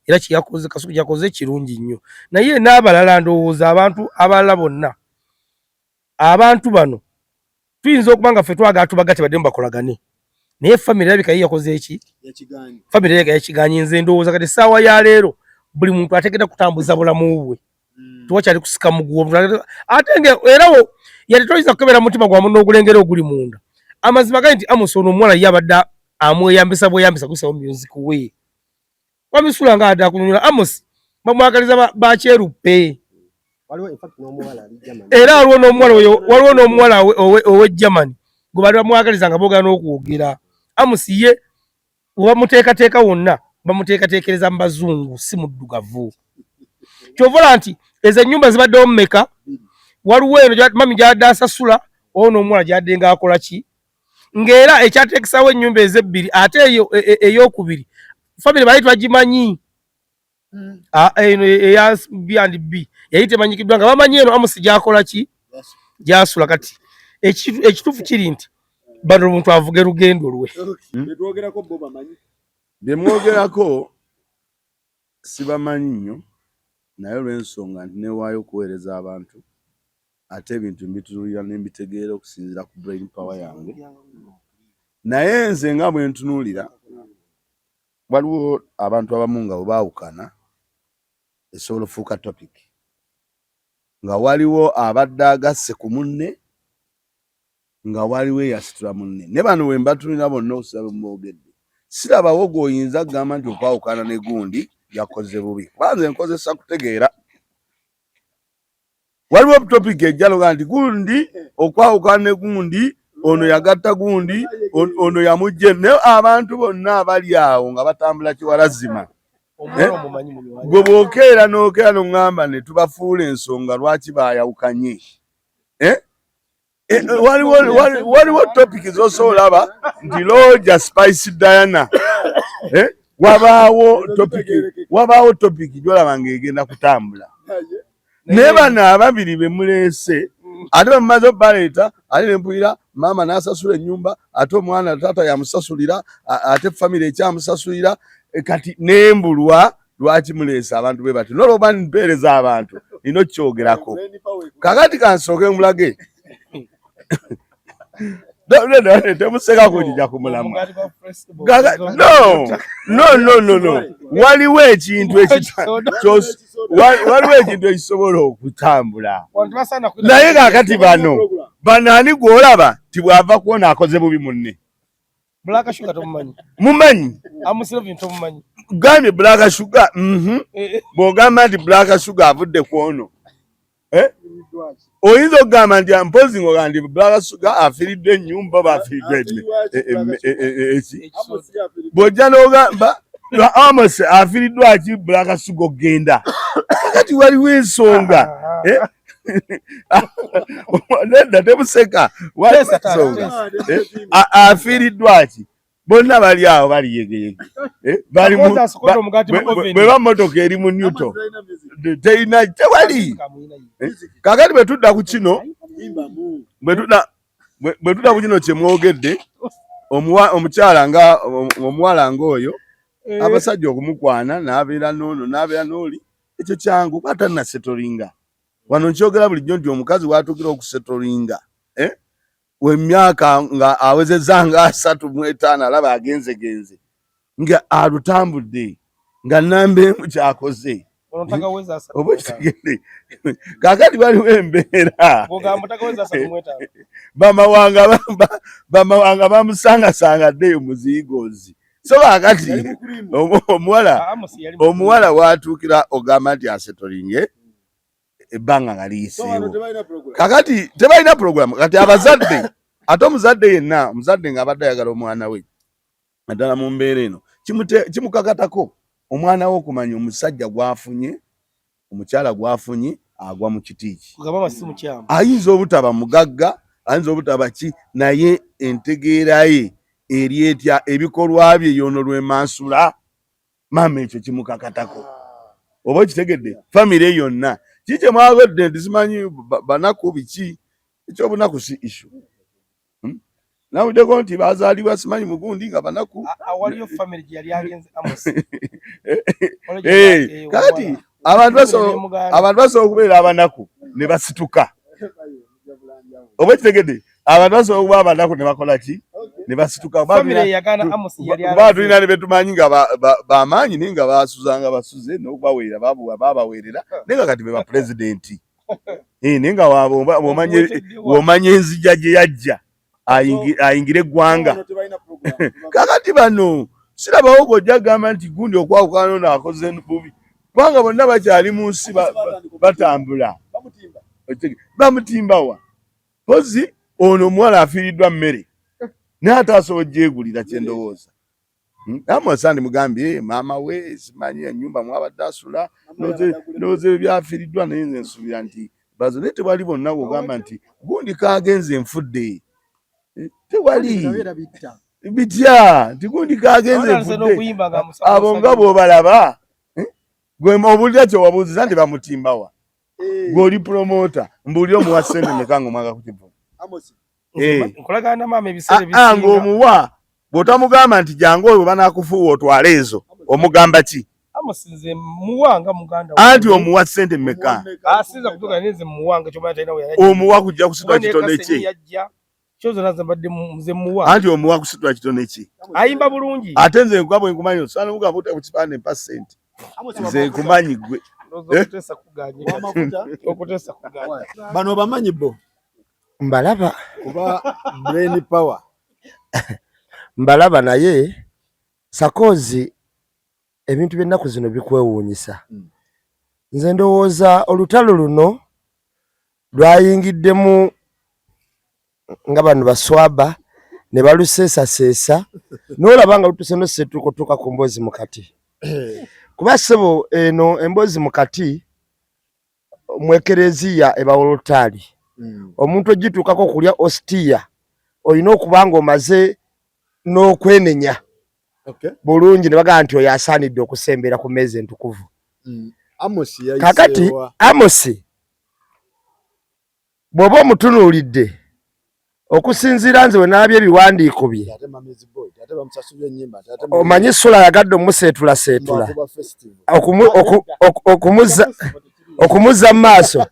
era kyeyakoze Kasuku kyakoze kirungi nnyo naye n'abalala ndowooza abantu abalala bonna abantu bano tuyinza okuba nga ffe twagala tubagatte baddemu bakolagane naye famire erabika ye yakoze eki famire erabika yakiganye nze ndowooza kati essaawa ya leero buli muntu ategeda kutambuza bulamu bwe hmm. tewakyali kusika muguwa ate nga era yali toyinza kukebera mutima gwa munno ogulengera oguli munda amazima gali nti Amos ono omuwala ye abadde amweyambisa bweyambisa kusawo music we wamisula nga ada kunyonyola Amos bamwagaliza bakyeruppe era waliwo n'omuwala oyo waliwo n'omuwala owe Germany gwe baali bamwagaliza nga boogera n'okwogera Amos ye webamuteekateeka wonna bamuteekateekereza mu bazungu si muddugavu kyova olaba nti ezo ennyumba zibaddewo mumeka waliwo eno mami gyadde asasula ono omuwala gyadde nga akola ki ng'era ekyateekesawo ennyumba ezebbiri ate eyo e, e, eyokubiri famire baali twagimanyi hmm. eno eya B and B yali temanyikiddwa nga bamanyi eno amusi gyakola ki gyasula kati ekituufu kiri nti bano omuntu avuge lugendo lwe hmm? Byemwogerako sibamanyi nnyo naye olw'ensonga nti newaayo okuweereza abantu ate ebintu mbitunuulira ne mbitegeera okusinziira ku brain power yange naye nze nga bwe ntunuulira waliwo abantu abamu nga bwe baawukana esobola ofuuka topic. Nga waliwo abadde agasse ku munne, nga waliwo eyasitula munne. Ne bano we mbatunulira bonna okusaba bwe mwogedde, sirabawo gw'oyinza kugamba nti okwawukana ne gundi yakoze bubi, kuba nze nkozesa kutegeera. Waliwo topic ejja noga nti gundi okwawukana ne gundi, ono yagatta gundi, ono yamujje, naye abantu bonna abali awo nga batambula kiwalazima. Eh? Gwe bw'okeera n'okeera n'oŋŋamba ne tubafuula ensonga lwaki baayawukanye, eh? Eh, waliwo topic zosobola olaba nti Lodja Spice Diana, wabaawo topic, wabaawo topic gyolaba ng'egenda kutambula, naye bano ababiri be muleese ate bwemumaze obaleeta, ate nempulira maama n'asasula ennyumba, ate omwana taata yamusasulira, ate famire ekyamusasulira. Kati nembulwa lwaki muleese abantu bwe bati, nolwoba mpeereza abantu nina okukyogerako. Kakati kansooke mulage, temuseka kunjija ku mulamwa. No, no, no, no, no, waliwo ekintu waliwo ekintu ekisobola okutambula, naye kakati bano bano ani gwolaba ti bw'ava kwona akoze bubi munne? Black Sugar tomumanyi? Mumanyi. Amos Levin tomumanyi? Gambye Black Sugar. Bw'ogamba nti Black Sugar avudde ku ono, eh? Oyinza okugamba nti mpozi ng'ogamba nti Black Sugar afiiriddwa ennyumba oba afiiriddwa eki, bw'ojja n'ogamba Amos afiiriddwa ki Black Sugar okugenda, kakati waliwo ensonga, eh? Nedda, temuseka, waliwo ensonga, eh? Afiiriddwa ki? Bonna bali awo bali yegeyege, eh? Bali bweba motoka eri mu neutral, terina tewali. Kakati bwe tudda ku kino, bwe tudda ku kino kyemwogedde, omukyala nga omuwala ng'oyo, abasajja okumukwana n'abeera n'ono n'abeera n'oli, ekyo kyangu kuba tannasettlinga. Wano nkyogera bulijjo nti omukazi watuukira okusettlinga, eh? Wemyaka nga awezezza nga 35, alaba agenzegenze nga alutambudde nga namba emu kyakoze oba kitegedde. Kakati waliwo embeera bamawanga bamusangasanga ddeyo muziigoozi. So kakati omuwala watuukira ogamba nti asettlinge ebbanga nga liyiseewo, kakati tebalina program. Kati abazadde, ate omuzadde yenna, omuzadde ng'abadde ayagala omwana we naddala mu mbeera eno, kimukakatako omwana we okumanya omusajja gw'afunye, omukyala gw'afunye agwa mu kiti ki. Ayinza obutaba mugagga, ayinza obutaba ki, naye entegeera ye eri etya? Ebikolwa bye yono lwemansula maama, ekyo kimukakatako oba okitegedde. Famire yonna kiki kyemwagodde nti simanyi banaku biki, ekyobunaku si issue. Nawuddeko nti bazaalibwa simanyi mugundi nga banaku. Eh, kati abantu basobola okubeera abanaku ne basituka, oba ekitegedde. Abantu basobola okuba abanaku ne bakola ki, ne basituka. Kuba tulina ne betumanyi nga bamaanyi, naye nga basuzanga basuze n'okubaweerera babaweerera, naye nga kati be bapulezidenti. Eh, naye nga bw'omanya enzija gye yajja ayingire eggwanga. Kakati bano sirabawo gojja kugamba nti gundi okwawukana ono akoze bubi, kubanga bonna bakyali mu nsi batambula. Bamutimbawa pozi ono omuwala afiiriddwa mmere, naye ate asobola ogyegulira kyendowooza. Amos andi mugambye maama we simanyi ennyumba mwabadde asula, ndowooza ebyo byafiiriddwa, naye nze nsuubira nti bazo, naye tewali bonna bwogamba nti gundi kagenze nfudde. Eh, tewali bitya nti gundi kagenze nfudde. Abo nga bw'obalaba, eh, gwe obuulira kyewabuuziza nti bamutimbawa, eh. Gwe oli promoter, mbuulira, omuwa ssente meka nga omwanga kukivu? Eh. Nkolagana na maama ebiseera ebisinga. Ng'omuwa bw'otamugamba nti jangu oyo banakufuuwa otwale ezo, omugamba ki? Amos nze muwanga muganda. Anti omuwa ssente mmeka? Asinza kutuuka naye nze muwanga kyomanya talina we yali. Omuwa kujja kusitula kitone kye. Yajja kyo zonna nze mbadde nze muwa. Anti omuwa kusitula kitone kye. Ayimba bulungi. Ate nze nkuba bwe nkumanyi osaana mugamba buta ku kipande mpa ssente. Nze nkumanyi gwe. Bano bamanyi bo mbalaba kuba brain power mbalaba, naye Sakozi ebintu by'ennaku zino bikwewuunyisa. Nze ndowooza olutalo luno lwayingiddemu nga bano baswaba ne baluseesaseesa n'olaba nga lutuuse nosetuuka ku mboozi mukati, kuba ssebo eno emboozi mukati mu ekereziya eba wolutaali. Omuntu ogituukako okulya ositiya olina okuba nga omaze n'okwenenya bulungi ne bagamba nti oyo asaanidde okusembera ku mmeeza entukuvu. Kakati Amosi bw'oba omutunuulidde okusinziira nze we nalabye ebiwandiiko bye, omanyi Sula ayagadde omuseetulaseetula okumuzza mu maaso,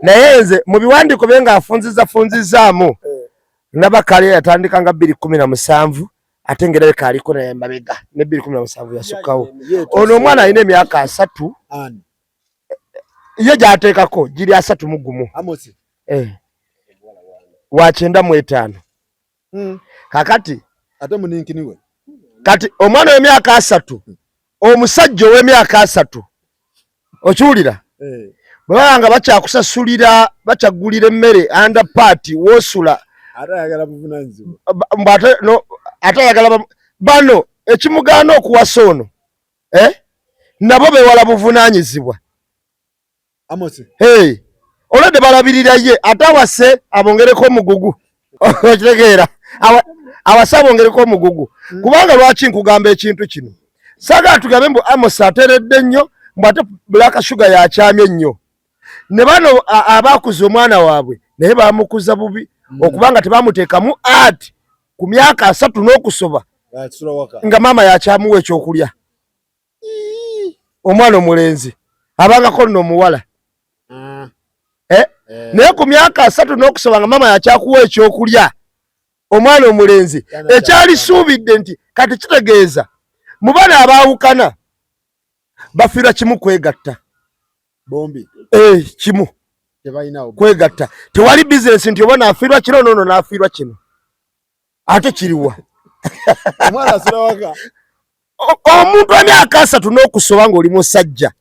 naye nze mu biwandiiko bye ng'afunzizafunzizaamu ndaba kale yatandika nga 2017 ate ng'erabika aliko naye mabega ne 2017 yasukkawo. Ono omwana alina emyaka 30 ye gy'ateekako giri 31 wa 95. Kakati ate muninkiniwe kati omwana w'emyaka 30, omusajja ow'emyaka 30, okiwulira? Bwe baba nga bakyakusasulira, bakyaggulira emmere anda paati woosula, ate ayagala buvunaanyizibwa, ate ayagala bano ekimugaana okuwasa ono nabo bewala buvunaanyizibwa. Hey, olwedde balabirira ye, ate awase abongereko omugugu. Okitegeera? Awase abongereko omugugu. Kubanga lwaki nkugamba ekintu kino? Saagala tugambe mbu Amos ateredde nnyo, mbu ate Black Sugar yakyamye nnyo. Ne bano abaakuza omwana waabwe naye baamukuza bubi, okubanga tebamuteekamu art ku myaka 30 n'okusoba nga maama yakyamuwa ekyokulya. Omwana omulenzi abangako nno omuwala naye ku myaka 30 n'okusoba nga maama yakyakuwa ekyokulya omwana omulenzi, ekyalisuubidde nti kati kitegeeza mu bano abaawukana bafiirwa kimu kwegatta bombi, kimu kwegatta. Tewali bizinesi nti oba naafiirwa kino noono naafiirwa kino, ate kiriwa? Omuntu emyaka 30 n'okusoba ng'oli musajja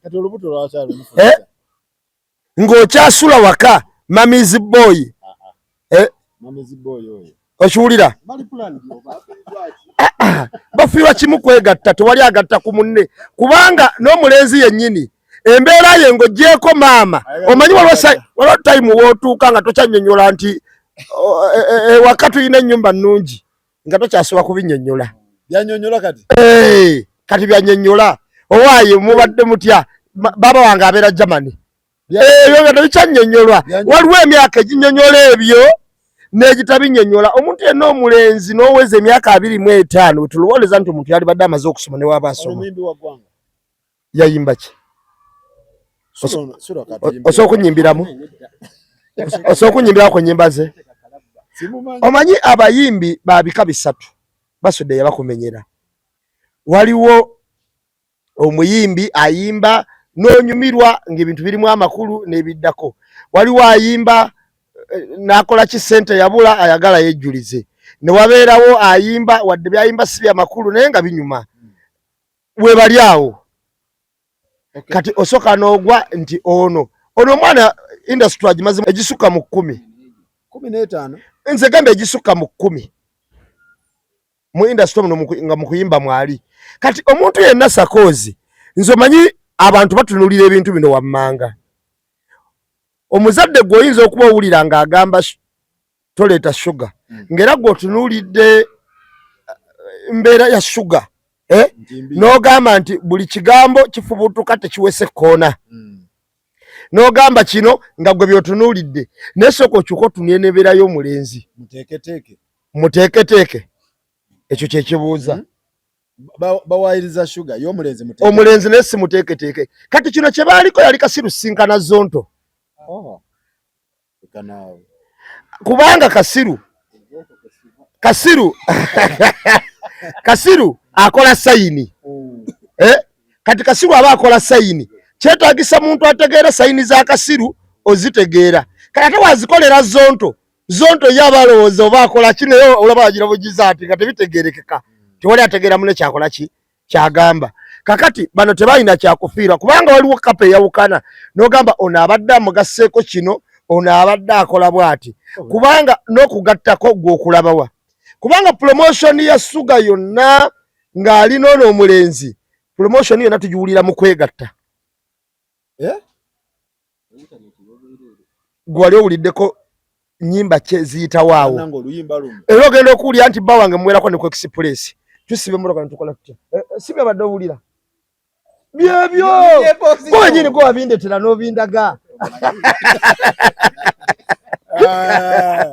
ng'okyasula waka mamizi boy, okiwulira? Bafiirwa kimu kwegatta, tewali agatta ku munne, kubanga n'omulenzi yennyini embeera ye ng'oggyeeko maama, omanyi waliwo tayimu w'otuuka nga tokyannyonnyola nti ewaka tulina ennyumba nnungi, nga tokyasobola kubinnyonnyola. Byanyonnyola kati? Kati byanyonnyola. Owaaye mubadde mutya? Baba wange abeera Germany. Ebyo nga tebikyannyonnyolwa. Waliwo emyaka eginnyonnyola ebyo n'egitabinnyonnyola. Omuntu yenna omulenzi n'oweza emyaka 25 wetulowooleza nti omuntu yalibadde amaze okusoma ne waba asoma. Yayimba ki? Osobola okunyimbiramu? Osobola okunyimbiramu ku nnyimba ze? Omanyi abayimbi ba bika bisatu basudde yabakumenyera. Waliwo omuyimbi ayimba n'onyumirwa ng'ebintu birimu amakulu n'ebiddako. Waliwo ayimba n'akola ki ssente yabula ayagala yejjulize. Ne wabeerawo ayimba wadde byayimba si bya makulu naye nga binyuma. Webali awo. Kati osooka n'ogwa nti ono omwana industry agimaze egisukka mu 10. 15. Nze gamba egisukka mu 10. Mu industry muno nga mu kuyimba mwali. Kati omuntu yenna Sakozi, nze omanyi abantu batunuulira ebintu bino wammanga. Omuzadde gwe oyinza okuba owulira ng'agamba toleeta sugar, ng'era gwe otunuulidde mbeera ya sugar, n'ogamba nti buli kigambo kifubutuka tekiwese kkoona. N'ogamba kino nga gwe by'otunuulidde, naye sooka okyuka otunule n'embeera y'omulenzi. Muteeketeeke. Ekyo kye kibuuza. Bawayiriza sugar y'omulenzi muteeketeeke. Omulenzi naye si muteeketeeke. Kati kino kye baaliko yali kasiru sinkana zonto. Kubanga kasiru kasiru kasiru akola sayini. Kati kasiru aba akola sayini. Kyetaagisa muntu ategeera sayini z'akasiru ozitegeera. Kati ate wazikolera zonto zonto ye aba alowooza oba akola ki, naye olaba agira bugiza ati nga tebitegeerekeka, tewali ategeera mune kyakola ki kyagamba. Kakati bano tebalina kyakufiirwa kubanga waliwo kapa eyawukana n'ogamba ono abadde amugasseeko kino, ono abadde akola bw'ati, kubanga n'okugattako gwe okulabawa, kubanga promotion ya Suga yonna ng'ali n'ono omulenzi, promotion yonna tugiwulira mu kwegatta. Eh? Gwe wali owuliddeko nyimba ki ziyitawo awo? Nange oluyimba luno. Era ogenda okuwulira nti bba wange muwerako ne ku express, tusiba emmotoka ne tukola tutya? Eh, eh, si byabadde owulira byebyo gwe wenyini gwe wabindetera n'obindaga. Ah,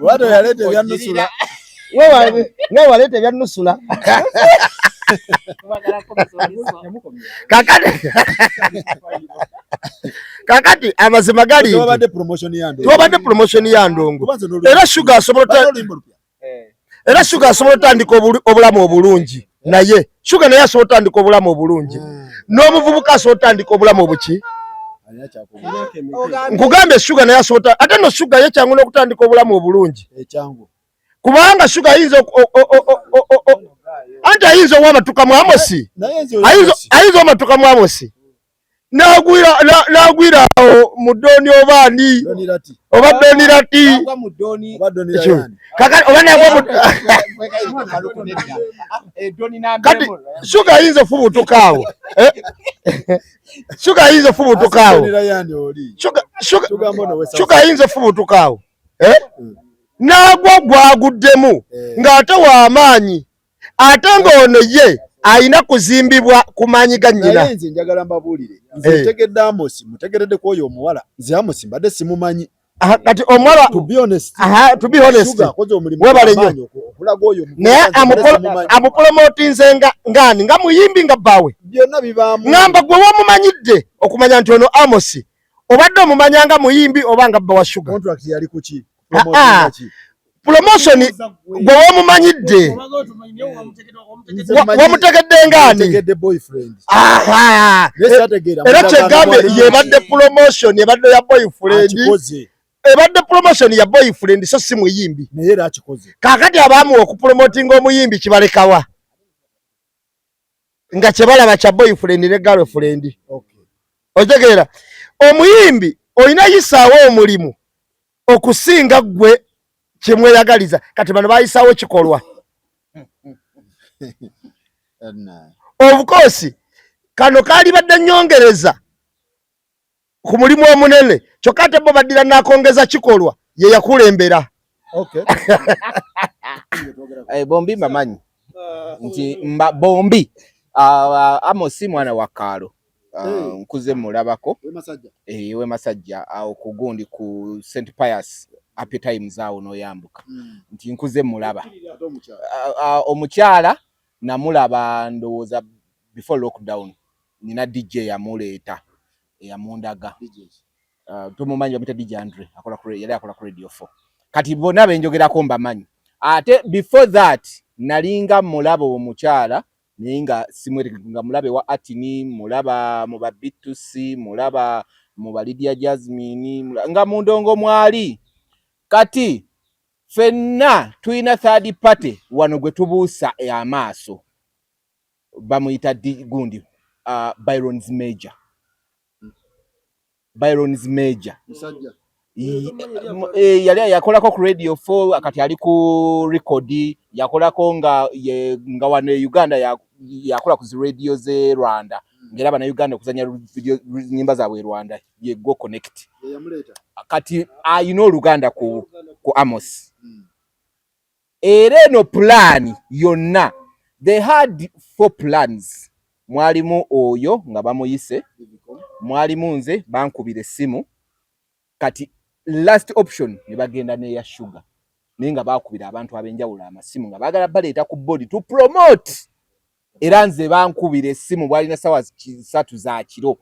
Wado yaleeta ebya nusula. Nawe waleeta ebya nusula. Kakati kakati amazima gali nti Tewabadde promotion ya ndongo. tewabadde promotion ya ndongo. Kubanze n'oluyimba. Era Sugar asobola Balina oluyimba olupya. Era Sugar asobola otandika obulamu obulungi, naye Sugar naye asobola otandika obulamu obulungi, n'omuvubuka asobola otandika obulamu obuki. Alina kyakubuuza. Nkugambye Sugar naye asobola, ate no Sugar ye kyangu n'okutandika obulamu obulungi. Ekyangu. Kubanga Sugar ayinza anti ayinza owamatuka mu Amosi. Naye nze Ayinza owamatuka mu Amosi n'agwira awo mu Doni oba ani Doni Lati. oba Doni Lati. Agwa mu Doni. Oba Doni Ekyo. Ryan. Kakati oba nagwa mu Kati Sugar ayinza ofubutuka awo. Eh? Sugar ayinza ofubutuka awo. Doni Ryan oli. Sugar Tugamba ono we South Sugar ayinza ofubutuka awo. Eh? N'agwa gwaguddemu Eh. ng'ate w'amaanyi, ate ng'ono ye alina kuzimbibwa ku maanyi ga nnyina. Naye nze njagala mbabuulire. Nze Eh. ntegedde Amos, mutegeredde ku oyo omuwala. Nze Amos mbadde simumanyi. Aha, kati omuwala To be honest. Aha, to be honest. Sugar akoze omulimu Webale nnyo. gw'amaanyi okulaga oyo omuvubuka Naye nze mbadde simumanyi. amupromotinze nga ngani nga muyimbi nga bbaawe. Byonna bibaamu. Ŋŋamba gwe womumanyidde okumanya nti ono Amos obadde omumanya nga muyimbi oba nga bba wa Sugar. Contract yali ku ki? Ah, Promotion ah. ya ki? Promotion gwe womumanyidde Nze mmanyi- wamutegedde ng'ani? Ntegedde boyfriend. Aha. Naye saategeera Era mundagaano kyegambye mwalimu yebadde promotion ebadde ya boyfriend. Akikoze. Ebadde promotion ya boyfriend so si muyimbi. Naye era akikoze. Kaakati abaamuwa okupromotinga omuyimbi kibalekawa nga kyebalaba kya boyfriend ne girlfriend. Okay. Otegeera omuyimbi olina yisaawo omulimu okusinga ggwe kyemweyagaliza. Kati bano bayisaawo kikolwa. Edna. Of course kano kaalibadde nnyongereza ku mulimu omunene, kyokka ate bo baddira n'akongeza kikolwa ye yakulembera. Okay. Eh, bombi mbamanyi nti mba bombi Amos mwana wa Kaalo. Nkuze mulabako. We Masajja. Eh, we Masajja awo ku gundi ku St Pius Happy Times awo n'oyambuka. Nti nkuze mulaba. Ate omukyala. Omukyala namulaba ndowooza before lockdown, nina DJ yamuleeta eyamundaga. DJs. Tumumanyi bamuyita DJ Andre, akola ku yali akola ku Radio 4. Kati bonna benjogerako mbamanyi. Ate before that nalinga mulaba omukyala naye nga simwetegefu, nga mulabe wa Atini, mulaba mu ba B2C, mulaba mu ba Lydia Jasmine, nga mu ndongo mwali. Kati ffenna tulina third party wano gwe tubuusa amaaso, bamuyita gundi, Byron's Major. Byron's Major. Musajja. Yali yakolako ku Radio 4, kati ali ku record, yakolako nga ye, nga wano e Uganda yakola ku zi radio ze Rwanda. Ngera bana Uganda okuzanya video nyimba zaabwe e Rwanda ye Go Connect. Ye yamuleeta. Kati ayina oluganda ku Amos. Era eno plan yonna they had 4 plans. Mwalimu oyo nga bamuyise, mwalimu nze bankubira essimu, kati last option ne bagenda n'eya Sugar, naye nga bakubira abantu ab'enjawulo amasimu nga baagala baleeta ku body to promote. Era nze bankubira essimu bwalina ssaawa 3 za kiro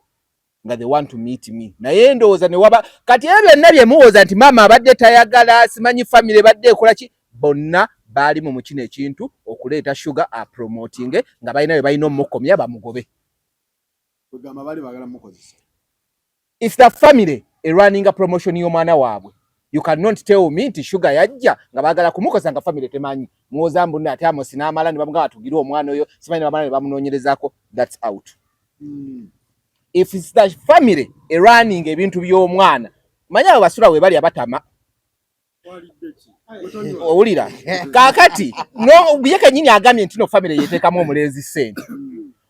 nga they want to meet me, naye ndowooza ne waba kati ebyo byonna bye muwooza nti maama abadde tayagala, simanyi family ebadde ekola ki, bonna baali mu kino ekintu okuleeta Sugar apromotinge nga balina bye balina omukomya bamugobe. Kwegamba bali bagala mukozesa. If the family erunninga promotion y'omwana waabwe, you cannot tell me nti Sugar yajja nga baagala kumukozesa nga family temanyi. Muwoza mbu ate Amos n'amala ne bamugamba tugire omwana oyo, simanyi ne bamala ne bamunoonyerezaako, that's out. If it's the family erunning ebintu by'omwana, manyi abo basula we bali abatama. Owulira kaakati no ye kennyini agambye nti no family yeteekamu omulenzi ssente.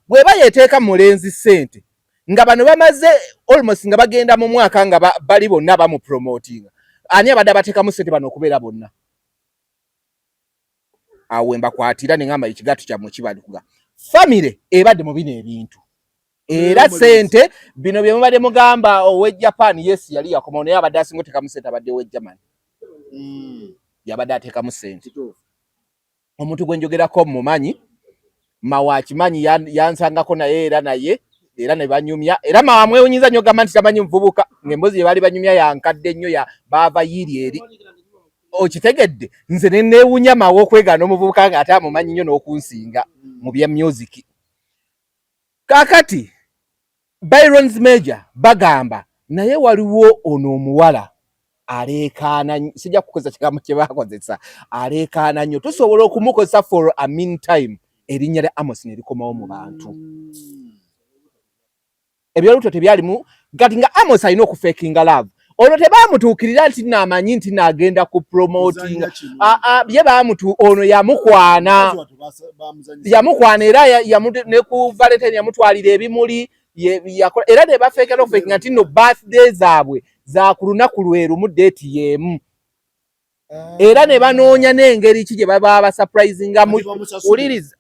Bw'eba yeteeka mu mulenzi ssente nga bano bamaze almost nga bagenda mu mwaka nga bali bonna bamupromotinga, ani abadde abateekamu ssente bano okubeera bonna awo? Mbakwatira ne ngamba ekigato kyammwe kibali kuga family ebadde mu bino ebintu era ssente bino bye mubadde mugamba ow'e Japan. Yes, yali yakomawo, naye abadde asinga oteekamu ssente abadde ow'e Germany. Yabadde ateekamu ssente. Omuntu gwe njogerako mumanyi, Mawa akimanyi, yansangako naye era naye era ne banyumya. Era Mawa mwewunyiza nnyo gamba nti tamanyi muvubuka ng'emboozi gye baali banyumya yankadde nnyo ya baava yiiri eri okitegedde. Nze ne neewunya Mawa okwegaana omuvubuka ng'ate amumanyi nnyo n'okunsinga mu bya music. Kaakati Byron's Major bagamba naye waliwo ono omuwala aleekaana nnyo, sijja kukozesa kigambo kye baakozesa, aleekaana nnyo, tusobola okumukozesa for a mean time erinnya lya Amos ne likomawo mu bantu. Ebyolubuto tebyalimu kati nga Amos alina okufekinga love. Olwo tebamutuukirira nti naamanyi nti naagenda ku promotinga. Ye bamutu ono yamukwana, yamukwana era ne ku Valentine yamutwalira ebimuli yakola era ne bafeeka n'okufekinga nti no birthday zaabwe za ku lunaku lwe lumu, date y'emu, era ne banoonya n'engeri ki gye baba basurprisingamu. Wuliriza,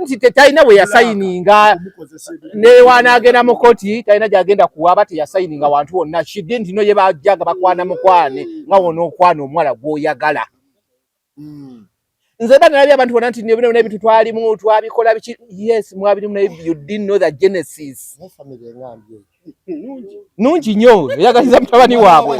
nti tetalina bwe yasayininga newaanaagenda mu koti, talina gyagenda kuwaaba, teyasayininga wantu wonna kidde nti no ye bajja nga bakwana mukwane nga won'okwana omuwala gw'oyagala. Nze mba nalabye abantu bonna nti bino byonna ebintu twalimu twabikola biki. Yes, mwabirimu, naye you didn't know the genesis. Naye family engambye eyo. Nungi nnyo, eyagaliza mutabani waabwe,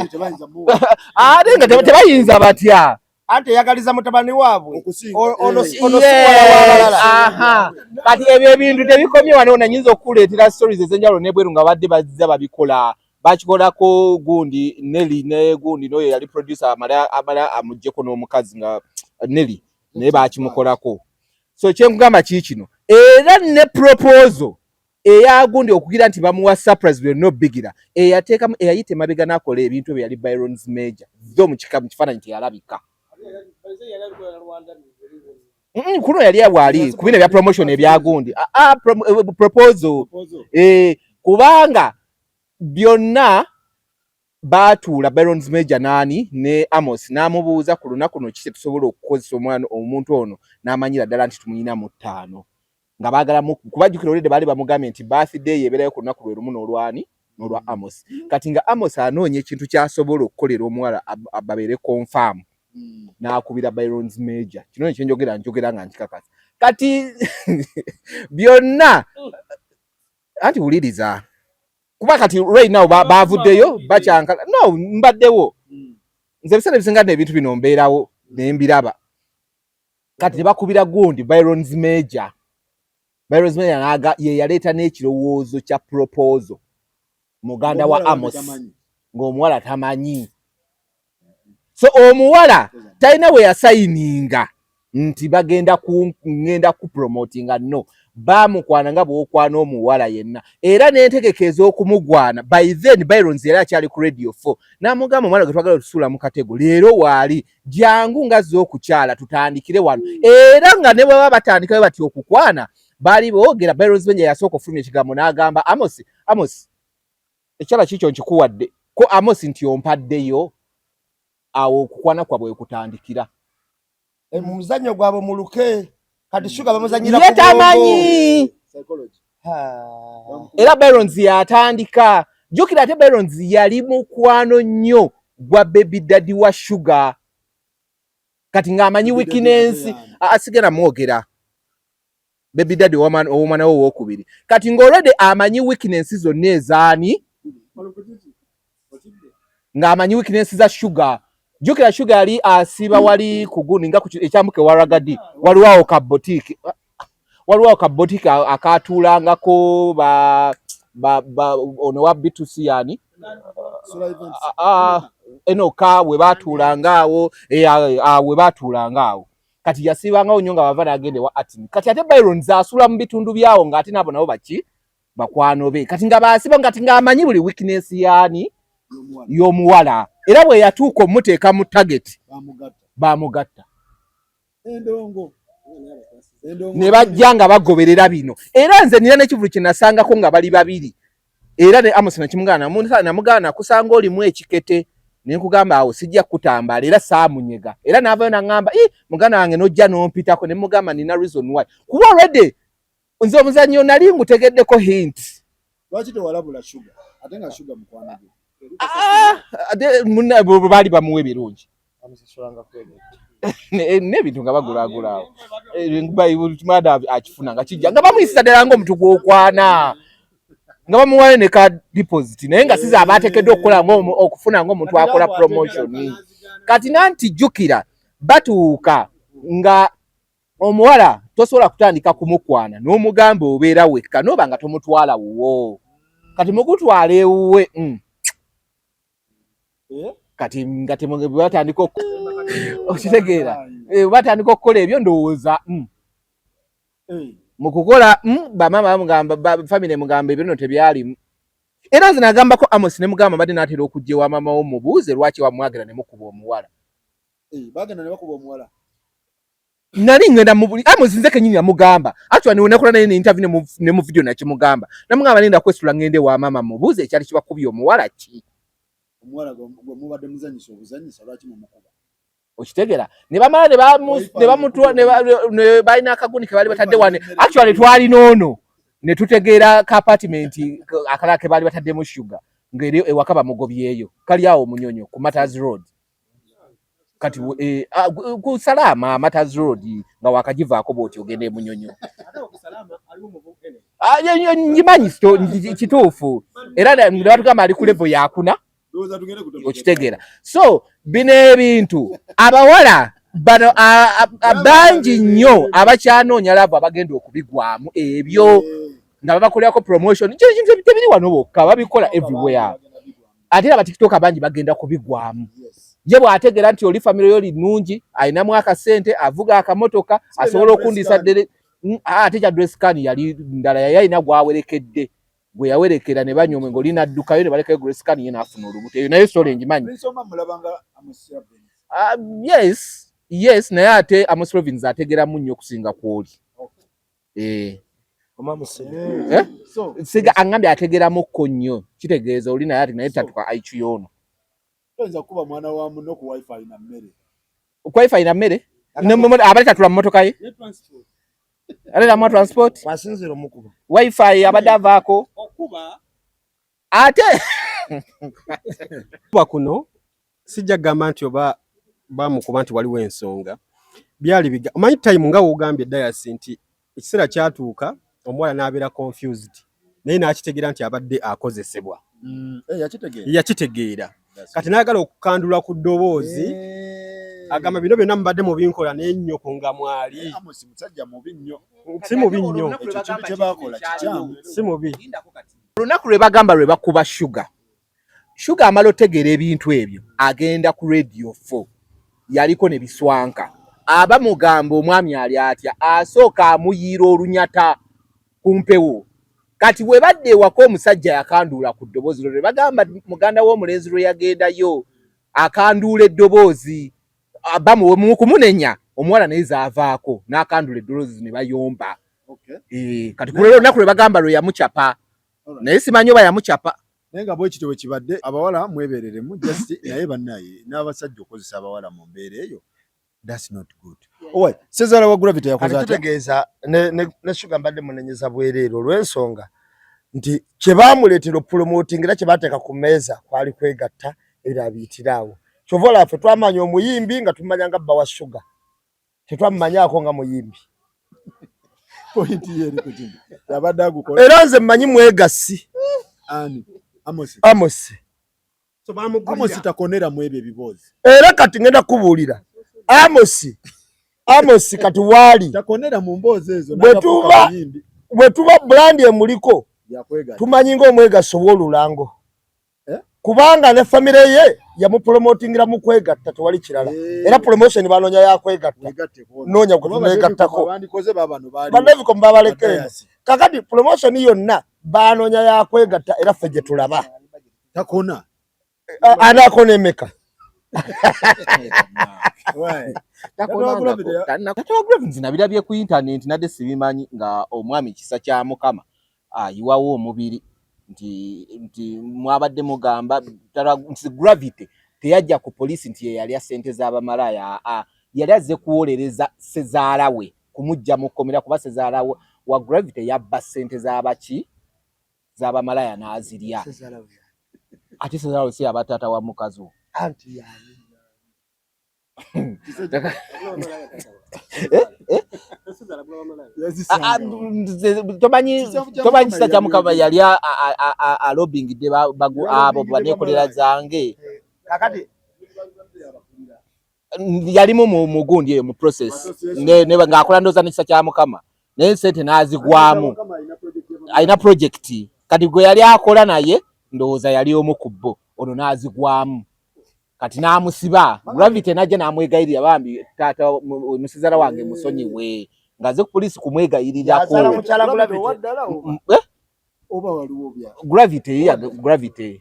ate nga tebayinza batya? Anti eyagaliza mutabani waabwe. Ono ono si Yes, muwala w'abalala. Aha. Kati ebyo ebintu tebikomye wano, nanyinza okukuleetera stories ez'enjawulo nebweru nga badde bazza babikola, bakikolako gundi Nelly ne gundi n'oyo yali producer amala amala amuggyeko n'omukazi nga Nelly naye bakimukolako. So kyenkugamba kii kino, era ne proposal eya gundi okugira nti bamuwa surprise byonna obigira eyateekamu eyayita emabega n'akola ebintu ebyo yali Byron's Major, tho mu kika mu kifaananyi teyalabika. Kuno yali bwali ku bino ebya promotion ebya gundi. Proposal, kubanga byonna baatuula Byron's Major naani ne Amos n'amubuuza ku lunaku luno ki tusobola okukozesa omwana omuntu ono n'amanyira ddala nti tumuyina mu ttaano nga baagala kubajjukira olwedde baali bamugambye nti birthday ye ebeerayo ku lunaku lwe lumu n'olwani n'olwa Amos. Kati nga Amos anoonya ekintu ky'asobola okukolera omuwala babeere confirm, n'akubira Byron's Major. Kino kyenjogera njogera nga nkikakasa. Kati byonna anti wuliriza, kuba kati right now bavuddeyo bakyankala no mbaddewo nze ebiseera ebisinga n'ebintu bino mbeerawo ne mbiraba. Kati ne bakubira gundi Byron's Major. Byron's Major n'aga ye yaleeta n'ekirowoozo kya proposal muganda wa Amos ng'omuwala tamanyi. So omuwala talina we yasayininga nti bagenda ku ngenda ku promotinga. No, baamukwana nga bw'okwana omuwala yenna, era n'entegeka ez'okumugwana. By then Byrons yali akyali ku Radio 4, n'amugamba omuwala gwe twagala otusuula mu katego leero waali, jangu nga zze okukyala tutandikire wano. Era nga ne bwe baba batandikayo bati okukwana baali boogera, Byrons Benja yasooka okufulumya ekigambo n'agamba Amos, Amos, ekyala kikyo nkikuwadde ko Amos nti ompaddeyo. Awo okukwana kwabwe wekutandikira. Mu muzannyo gwabwe muluke kati Shuga bamuzannyira ye ku bwongo. Tamanyi. Ha. Era Byrons yatandika. Jjukira ate Byrons yali mukwano nnyo gwa baby daddy wa Sugar, kati ng'amanyi weakness. Asigala mwogera baby daddy ow'omwana we owokubiri, kati ng'already amanyi weakness zonna ezaani, ng'amanyi weakness za Sugar. Jjukira Sugar yali asiiba wali ku gundi nga ku ekyambuka ewa Ragadi, waliwo awo ka boutique, Waliwo akabotika akatuulangako ba ba, ba ono wa B2C yani enoka we batuulanga awo we batuulanga awo. Kati yasiibangawo nnyo nga bava n'agenda ewa Atin. Kati ate Byron asula mu bitundu byawo ng'ate nabo nabo baki bakwano be. Kati nga basiba kati ng'amanyi buli weakness yaani y'omuwala, era bwe yatuuka omuteeka mu target bamugatta ne bajja nga bagoberera bino. Era nze nina n'ekivulu kye nasangako nga bali babiri, era ne Amos nakimugaana namugaana kusanga olimu ekikete ne nkugamba awo sijja kutambaala, era saamunyega, era n'avayo n'aŋŋamba i muganda wange n'ojja n'ompitako, ne mugamba nina reason why, kuba already nze omuzannyo nali ngutegeddeko hint. Lwaki tewalabula Sugar ate nga Sugar mukwano gwe? Ate baali bamuwa ebirungi n'ebintu nga bagulaagulaawo, mwana akifuna nga kijja nga bamuyisiza ddala ng'omuntu gw'okwana, nga bamuwayo ne ka deposit, naye nga siza abateekeddwa okukola okufuna ng'omuntu akola promotion. Kati nanti jjukira batuuka nga omuwala tosobola kutandika kumukwana n'omugamba obeera wekka n'oba nga tomutwala wuwo. Kati mukutwala ewuwe kati nga batandika okitegeera, batandika okukola ebyo ndowooza mu kukola bamaama bamugamba, family mugamba ebyo nno tebyalimu. Era nze nagambako Amos ne mugamba mbadde naatera okujja ewa maama wo mubuuze lwaki wamwagala ne mukuba omuwala. Bagenda ne bakuba omuwala. Nali ngenda mu buli Amos nze kennyini namugamba, actually nakola naye ne interview ne mu video nakimugamba, namugamba nenda kwesula ngende wa maama mubuuze ekyali kibakubye omuwala ki. Omuwala gwe mubadde muzanyisa obuzanyisa lwaki mumukuba? Okitegeera, ne bamala ne bamutuwa ne balina akaguni ke baali batadde wane. Actually twalina ono ne tutegeera ka apartment akalala ke baali bataddemu Sugar ng'eri ewaka bamugobyeyo, kali awo Munyonyo ku Matters Road. Kati ku Salaama Matters Road nga wakagivaako bw'oti ogenda e Munyonyo. Ngimanyi kituufu, era ne batugamba ali ku level yakuna. Okitegeera, so bino ebintu abawala bano bangi nnyo abakyanoonya love abagenda okubigwamu ebyo nga babakolerako promotion. Kino tebiri wano bokka, babikola everywhere, ate era abatikitoka bangi bagenda kubigwamu. Ye bw'ategeera nti oli famire yo nnungi, alinamu akasente, avuga akamotoka, asobola okundisa ddere. Ate kya dress can yali ndala, yali alina gwawerekedde gwe yawerekera ne banywa omwenge, oli n'addukayo ne balekayo Grace Khan, ye n'afuna olubuto. Eyo nayo story ngimanyi. Yes, naye ate Amos Robbins ategeramu nnyo okusinga kwoli. Siga aŋŋambye ategeramukko nnyo, kitegeeza oli naye ati naye tatuka IQ y'ono. Toyinza kuba mwana wa munno ku wifi na mmere. Ku wifi na mmere abali tatula mu mmotoka ye ate transport wasinzira omukuba wifi abadde avaako ate kuba kuno sijja kugamba nti oba bamukuba nti waliwo ensonga byali biga omanyi time nga wogambye Dayasi nti ekiseera kyatuuka omuwala n'abeera confused naye n'akitegeera nti abadde akozesebwa. Yakitegeera kati n'ayagala okukandula ku ddoboozi, agamba bino byonna mubadde mubinkola naye nnyoko nga mwali. Si mubi nnyo, si mubi. Olunaku lwe bagamba lwe bakuba Sugar, Sugar amala otegeera ebintu ebyo, agenda ku Radio 4 yaliko ne biswanka, aba mugamba omwami ali atya, asooka amuyiira olunyata ku mpewo. Kati bwe badde ewaka omusajja yakanduula ku ddoboozi lwe bagamba muganda w'omulenzi lwe yagendayo akanduula eddoboozi bamu kumunenya omuwala naye zaavaako n'akandula eddoboozi ne bayomba. Kati ku lunaku lwe bagamba lwe yamucapa, naye simanyi oba yamucapa. Naye nga bwekityo bwe kibadde, abawala mwebereremu just, naye bannaye n'abasajja okozesa abawala mu mbeera eyo, that's not good. Owai Sezala wa Gravity yakoze atya? Kitegeeza ne Sugar mbadde munenyeza bwereere olw'ensonga nti kye baamuleetera okupromotinga era kye baateeka ku mmeeza kwali kwegatta, ebirala biyitiraawo. Kyova olaba ffe twamanya omuyimbi nga tumanya nga bba wa Sugar, tetwamumanyaako nga muyimbi. Point ye eri ku kino abadde agukola. Era nze mmanyi mwegassi. Ani? Amos. Amos. Amos takonera mu ebyo ebiboozi. Era kati ngenda kubuulira Amos. Amos kati waali takonera mu mboozi ezo bwe tuba brand emuliko tumanyi ng'omwegasso w'olulango eh? Kubanga ne famire ye yamupromotingira mu kwegatta, tewali kirala eh. Era promotion banoonya yakwegatta, noonya gwe tuneegattako. Banevicom babalekere. Kakati promotion yonna banoonya yakwegatta, era ffe gye tulaba. Takona. Anaakona emeka? Nze nabirabye ku internet, nadde sibimanyi nga omwami Kisa kya Mukama ayiwawo omubiri nti mwabadde mugamba nti Gravity teyajja ku poliisi nti ye yalya ssente z'abamalaaya. Yali azze kuwolereza sezaala we kumujja mu kkomera, kuba sezaala wa Gravity yabba ssente z'abaki z'abamalaaya n'azirya. Ate sezaala we si yaba taata wa mukazi we? Anti yani eh, eh? Ah, ah, tomanyi Kisa kya Mukama yali alobingidde abo banekolera zange. Yalimu mu gundi eyo mu process ng'akola ndooza n'Ekisa kya Mukama, naye sente n'azigwamu. Alina project kati gwe yali akola naye, ndowooza yali omu ku bo ono, n'azigwamu kati n'amusiba. Gravity najja n'amwegayirira, bambi taata musizala wange musonyiwe, ng'aze ku poliisi kumwegayirirako. Eh? Gravity ya Gravity.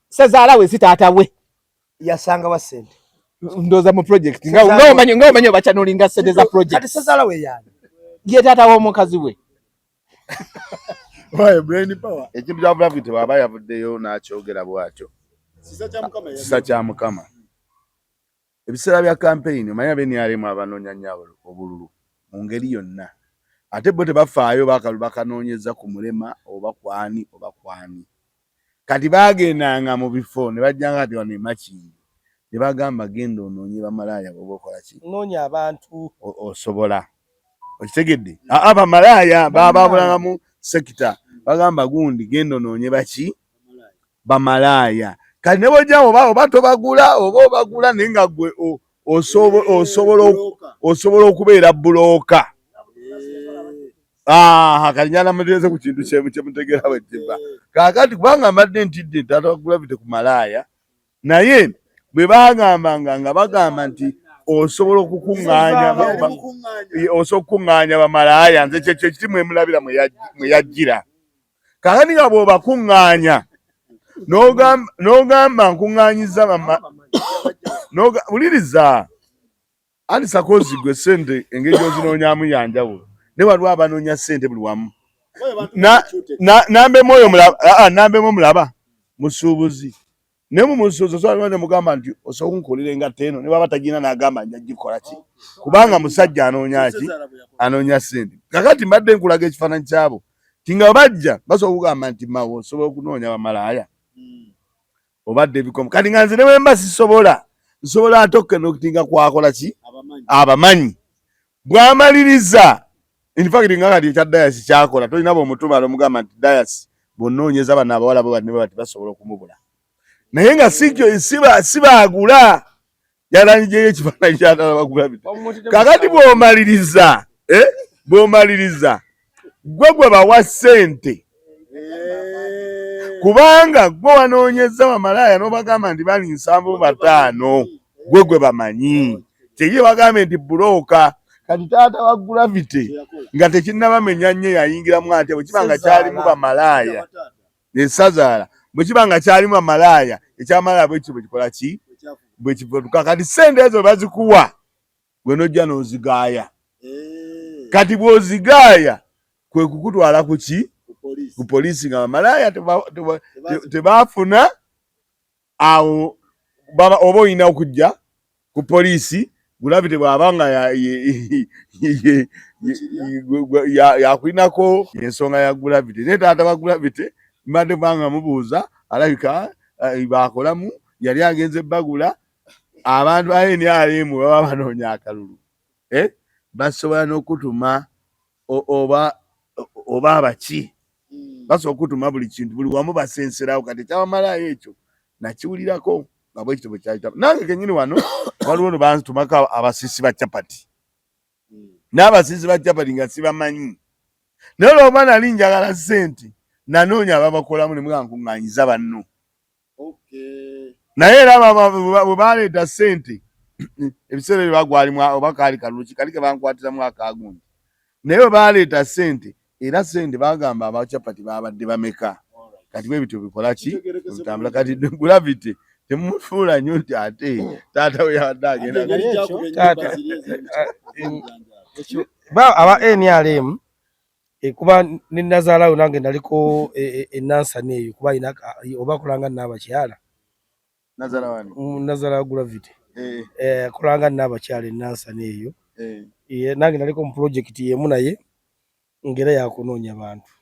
Sezaala we si taata we. Yasanga wa sente? Ndowooza mu project nga omanyi obakyanolinga sente za project. Kati sezaala we yani? Ye taata w'omukazi we. Ekintu kya Gravity bw'aba yavuddeyo n'akyogera bw'atyo, Kisa kya Mukama, ebiseera bya campaign omanyi aba NRM abanoonya nnyo obululu mu ngeri yonna, ate bo tebafaayo bakalulu bakanoonyeza ku mulema oba kwani oba kwani. Kati bagendanga mu bifo ne bajjanga kati wano e Makindye ne bagamba, genda onoonye bamalaaya bwoba okola ki? Noonya abantu. Osobola okitegedde? Aa, bamalaaya bababulangamu sector, bagamba gundi genda onoonye baki bamalaaya. Kati ne bwojja oba tobagula oba obagula, naye nga gwe osobola okubeera broker. Kati njala muteeze ku kintu kyemutegeera bwe kiva kaakati, kubanga mbadde ntidde taata wa Gravity ku malaaya, naye bwe bagambanga nga bagamba nti osobola okukuŋŋaanya osobola okukuŋŋaanya bamalaaya, nze kyekyo ekiti mwemulabira mwe yajjira. Kaakati nga bw'obakuŋŋaanya n'ogamba nkuŋŋaanyiza, wuliriza anti sakozi gwe sente engeri gy'ozinoonyaamu yanjawulo, naye waliwo abanoonya sente buli wamu. Nambemu oyo nambemu omulaba musuubuzi, naye mumusuubuzi osobola ne mugamba nti osobola okunkolera engatto eno, ne bwaba tagina n'agamba nja gikola ki, kubanga musajja anoonya ki? Anoonya sente. Kakati mbadde nkulaga ekifaananyi kyabo ti nga bajja basobola okugamba nti mawo osobola okunoonya bamalaaya obadde ebikomo. Kati nga nze ne bwe mba sisobola, nsobola ate okuconnectinga kwakola ki abamanyi bw'amaliriza. In fact nga kati ekya Dayasi kyakola, tolina bw'omutuma omugamba nti Dayasi bw'onoonyeza bano abawala bo bane bati basobola okumubula, naye nga sikyo sibaagula yalangijeyo ekifaananyi kyatalaba Gravity. Kakati bw'omaliriza eh? Bw'omaliriza gwe gwe bawa ssente, kubanga gwe wanoonyeza bamalaaya n'obagamba nti bali 75, gwe gwe bamanyi kyeye bagambe nti broker. Kati taata wa Gravity nga tekinnabamenya nnyo yayingiramu atya bwe kiba nga kyalimu bamalaaya esazaala, bwe kiba nga kyalimu bamalaaya ekyamalaaya bwekityo bwe kikola ki bwe kivutuka. Kati sente ezo bazikuwa gwe nojja n'ozigaaya. Kati bw'ozigaaya kwe kukutwala ku ki ku poliisi nga bamalaaya tebaafuna awo oba olina okujja ku poliisi. Gravity bw'aba nga yakulinako ensonga ya Gravity, naye taata wa Gravity mbadde kubanga mubuuza, alabika bakolamu yali agenze bagula abantu ba NRM baba banoonya akalulu, eh? Basobola n'okutuma oba abaki basobola okutuma buli kintu buli wamu basenserawo. Kati ekyabamalayo ekyo nakiwulirako nga bwekityo bwe kyayita. Nange kenyini wano Waliwo lwe bantumako abasiisi ba capati n'abasiisi ba capati nga sibamanyi, naye olwokuba nali njagala ssente nanoonya ababakolamu ne muga nkuŋŋaanyiza banno. Naye era bwe baleeta ssente ebiseera ebyo bagwalimu oba kaali kalulu ki kali ke bankwatiramu akagundi, naye bwe baleeta ssente era ssente bagamba abacapati babadde bameka. Kati bwe bityo bikola ki bitambula. Kati Gravity temumufuula nnyo nti ate taata we yabadde agenda. Aba NRM kuba ne nazaalawo nange naliko enansana eyo kuba alina oba akolanga naabakyala nazaala wa Gravity akolanga naabakyala enansana eyo, nange naliko mu pulojekiti y'emu naye ng'era yakunoonya bantu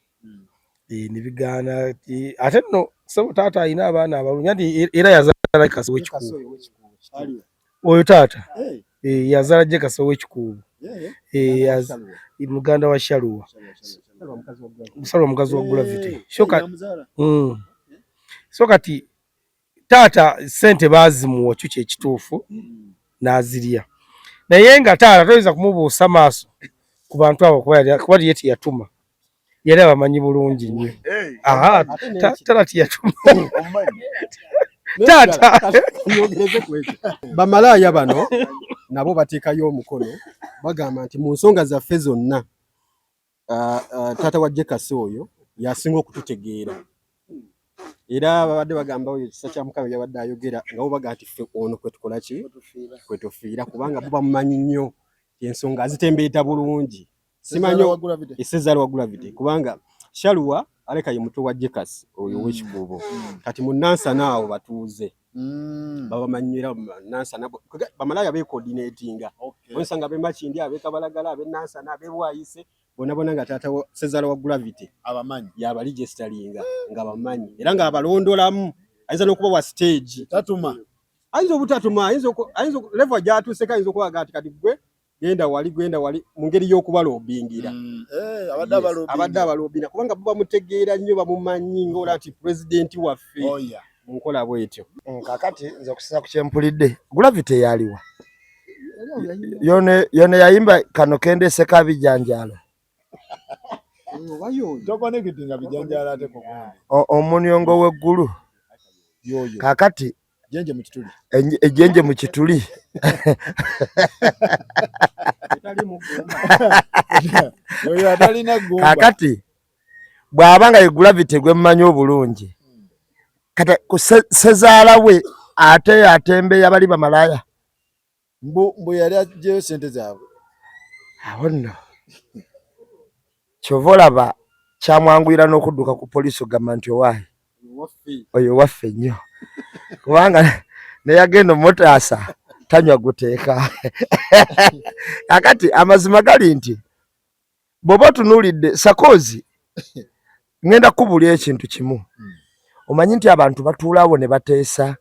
ne bigaana. Ate nno ssebo taata alina abaana abalungi anti era yazaala Jekasi ow'Ekikuubo oyo taata yazaala Jekasi ow'Ekikuubo, muganda wa Shaluwa, Salwa mukazi wa Gravity. So kati taata ssente baazimuwa kyo kyekituufu n'azirya, naye nga taata toyinza kumubuusa maaso ku bantu abo kuba ye teyatuma, yali abamanyi bulungi nnyo. Taata teyatuma taata. Bamalaaya bano nabo bateekayo omukono, bagamba nti mu nsonga zaffe zonna taata wa Jekasi oyo yasinga okututegeera. Era babadde bagamba oyo ekisa kya Mukama yabadde ayogera nga bo bagamba nti ffe ono kwe tukola ki kwe tufiira, kubanga bo bamumanyi nnyo, ensonga azitembeeta bulungi. Simanyi Sezaala wa Gravity, kubanga Shaluwa aleka ye muto wa Jekasi oyo ow'Ekikuubo. Kati mu Nansana awo batuuze babamanyi era Nansana bamalaaya becoordinatinga, onsanga ab'e Makindye, ab'e Kabalagala, ab'e Nansana, ab'e Bwayise bona bona nga taata Sezaala wa Gravity abamanyi, yabaregisteringa nga bamanyi era nga abalondolamu. Ayinza n'okuba wa stage tatuma, ayinza obutatuma, ayinza level gy'atuuseko ayinza okubaga ati kati gwe genda wali, genda wali, mu ngeri y'okubalobingira. Abadde abalobinga kubanga bo bamutegeera nnyo, bamumanyi ng'ola nti pulezidenti waffe mu nkola bw'etyo. Kakati nze okusinza ku kyempulidde, Gravity yaliwa yone yayimba kano kendeeseko abijanjaalo omuniongo w'eggulu kakati ejjenje mu kituli kakati bw'aba nga ye Gravity gwe mmanyi obulungi, kati ku sezaala we ate atembeeya bali bamalaaya. Mbu yali aggyeyo ssente zaabwe. Awo nno kyova olaba kyamwanguyira n'okudduka ku poliisi okugamba nti owaaye oyo waffe nnyo, kubanga neyagenda omutaasa tanywa guteeka. Kakati amazima gali nti bw'oba otunuulidde Sakozi, ngenda kukubuulira ekintu kimu. Omanyi nti abantu batuulaawo ne bateesa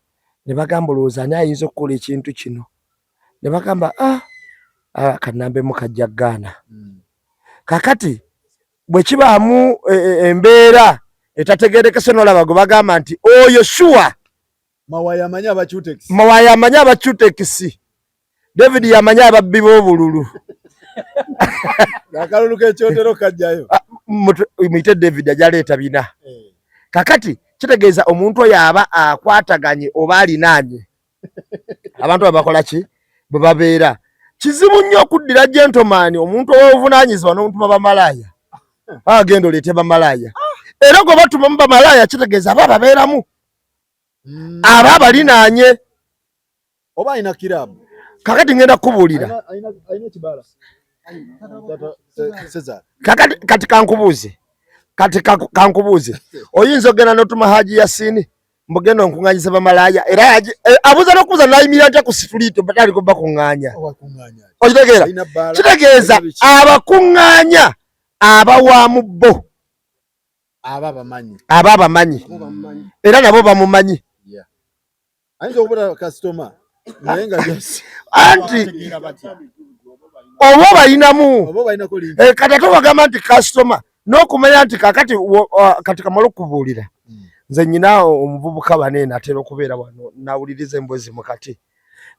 ne bagamba olowooza ani ayinza okukola ekintu kino, ne bagamba ah, kanambemu kajja gaana. Kakati bwe kibaamu embeera etategerekese n'olaba gwe bagamba nti oyo sure Mawaya amanyi abacutex, Mawaya amanyi abacutex, David yamanyi ababbi b'obululu. Akalulu k'ekyotero kajjayo. Muyite David ajaleeta bina. Kakati kitegeeza omuntu oyo aba akwataganye oba alinaanye abantu abo bakola ki bwe babeera. Kizibu nnyo okuddira gentleman, omuntu ow'obuvunaanyizibwa, n'omutuma bamalaaya, agenda oleete bamalaaya, era gwe batumamu bamalaaya kitegeeza aba babeeramu aba abalinaanye oba alina kirabu. Kakati ngenda kukubuulira kakati kati kankubuuze, kati kankubuuze, oyinza ogenda n'otuma Haji Yasini mbugenda onkuŋŋanyiza bamalaaya, era abuuza n'okubuuza nayimirira ntya ku situliiti batandika obakuŋŋaanya? Okitegeera, kitegeeza abakuŋŋaanya abawaamu bo aba abamanyi, aba abamanyi era nabo bamumanyi. Ayinza okubula kasitoma naye nga anti oba obalinamu kati ate obagamba nti kasitoma n'okumanya nti kakati kati kamala okubuulira. Nze nyina omuvubuka baneeno atera okubeera wano nawuliriza emboozi mukati.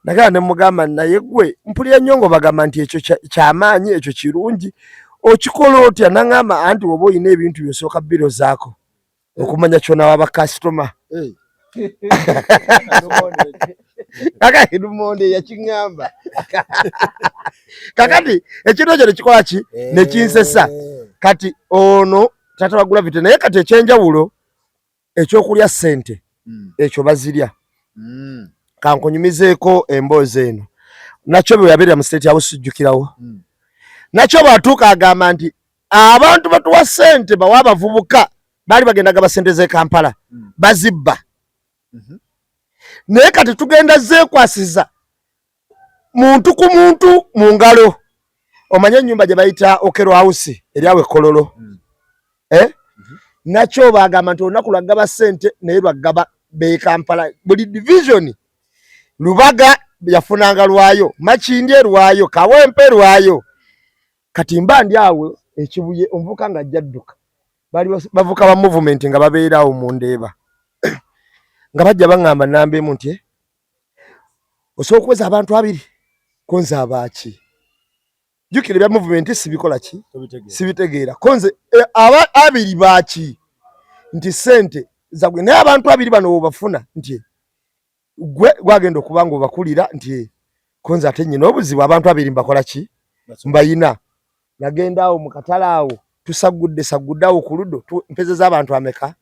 Nagala ne mugamba naye gwe mpulira nnyo ng'obagamba nti ekyo kyamaanyi ekyo kirungi okikola otya nangamba anti woba olina ebintu byosooka birozaako okumanya kyonawa bakasitoma kakati lumonde yakiŋŋamba kakati ekintu ekyo nekikola ki nekinsesa kati ono taata wa gravity naye kati ekyenjawulo ekyokulya ssente hmm. ekyo bazirya hmm. kankunyumizeeko emboozi eno nakyo bwe yabeerera mu state house sijjukirawo hmm. nakyo bwatuuka agamba nti abantu batuwa ssente bawa abavubuka baali bagenda gaba ssente z'e Kampala bazibba mhm. naye kati tugenda zeekwasiza muntu ku muntu mu ngalo omanye ennyumba gye bayita Okello House eri awo e Kololo mm. eh? mm -hmm. nakyo bagamba nti olunaku lwagaba ssente naye lwagaba be Kampala buli division Lubaga yafunanga lwayo Makindye lwayo Kawempe lwayo kati mba ndi awo ekibuye omuvuka nga ajja dduka bali bavuka ba movement nga babeera awo mu ndeeba nga bajja baŋŋamba namba emu nti eh, osobola okuweza abantu abiri konze abaaki jjukira ebya movement sibikola ki sibitegeera konze eh, aba abiri baaki nti sente zagwe naye abantu abiri bano wobafuna nti gwe gwagenda okuba nga obakulira nti eh, konze ate nyina obuzibu abantu abiri mbakola ki mbayina nagenda awo mu katale awo tusaggudde saggudde awo ku ludo mpezeza abantu ameka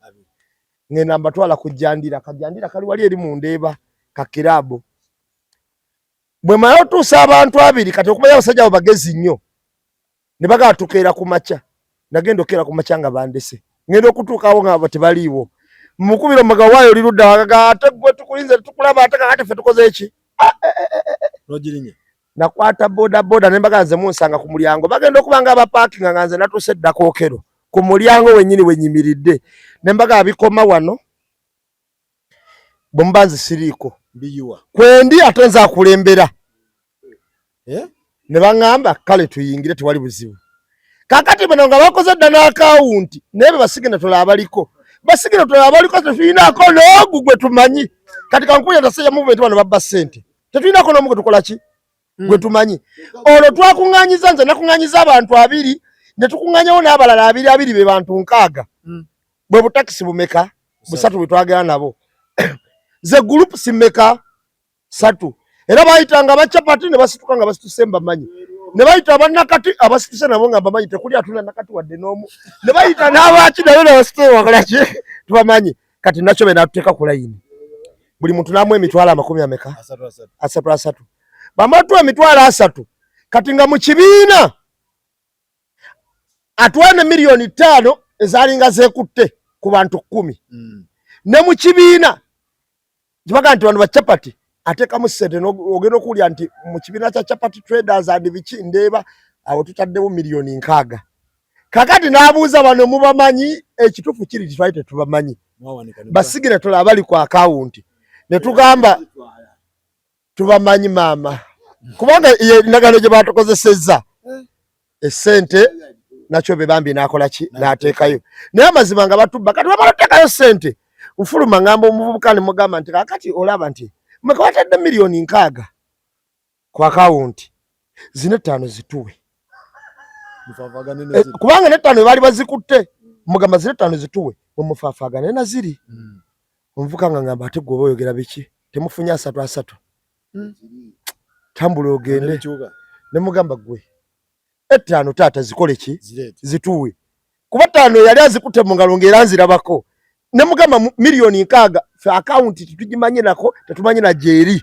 ngenda mbatwala ku jandira kajandira kali wali eri mu ndeeba ka kiraabu bwe mala otuusa abantu abiri kati okumanya abasajja abo bagezi nnyo ne bagala tukeera ku makya nagenda okukeera ku makya nga bandese ngenda okutuukawo nga tebaliiwo mukubira omugabo waayo oli ludda wagaga ate gwe tukulinze tukulaba ate kakati ffe tukoze eki ah, eh, eh, eh, nakwata boda boda ne mbaga nze munsanga ku mulyango bagenda okuba nga abapakinga nga nze natuuse dda kookero ku mulyango wennyini wenyimiridde ne mbaga abikoma wano bwe muba nze siriiko kwendi ate nze akulembera eh? ne baŋŋamba kale tuyingire tewali buzibu kakati bano nga bakoze dda n'akawunti naye be basigenda tola abaliko basigenda tola abaliko tetulinaako n'ogu gwe tumanyi kati kankuya taseya movement bano babba ssente tetulinako n'omu gwe tukola ki hmm. gwe tumanyi olwo twakuŋŋanyiza nze nakuŋŋanyiza abantu abiri ne tukuŋŋanyawo n'abalala abiri abiri be bantu nkaaga hmm. bwe butakisi bumeka busatu bwe twagala nabo ze gulupu simeka satu era bayitanga abacapati ne basituka nga basituse mbamanyi ne bayita abanakati abasituse nabo nga mbamanyi tekuli atula nakati wadde n'omu ne bayita n'abaki nabo ne basituse wakolaki tubamanyi kati nakyo be natuteeka ku layini buli muntu n'amuwa emitwalo amakumi ameka asatu asatu bamatuwa emitwalo asatu kati nga mu kibiina atuwa ne miliyoni ttaano ezalinga zeekutte ku bantu kkumi mm. ne mu kibiina kibaga nti bano ba chapati ateekamu ssente ogenda okuwulira nti mu kibiina kya chapati traders and biki ndeeba awo tutaddewo miliyoni nkaaga kakati n'abuuza bano mubamanyi ekituufu kiri titwali tetubamanyi basigire tola abali ku akawunti ne tugamba tubamanyi maama kubanga endagaano gye batukozesezza esente nakyo be bambi nakola ki nateekayo naye amazima nga batubba kati bamala oteekayo sente nfuluma ngamba omuvubuka ne mugamba nti kakati olaba nti meka watadde miliyoni nkaaga ku akawunti zino ettaano zituwe eh, kubanga nettaano ebaali bazikutte mugamba zino ettaano zituwe mumufaafagane naziri hmm. Omuvuka nga ngamba ate gwe oba oyogera biki temufunye asatu asatu hmm. tambula ogende ne mugamba gwe ettaano taata zikole ki zituwe kuba ttaano yali azikutte mu ngalo ng'era nzirabako ne mugamba miliyoni nkaaga fe akawunti tetugimanyi nako tetumanyi na gyeri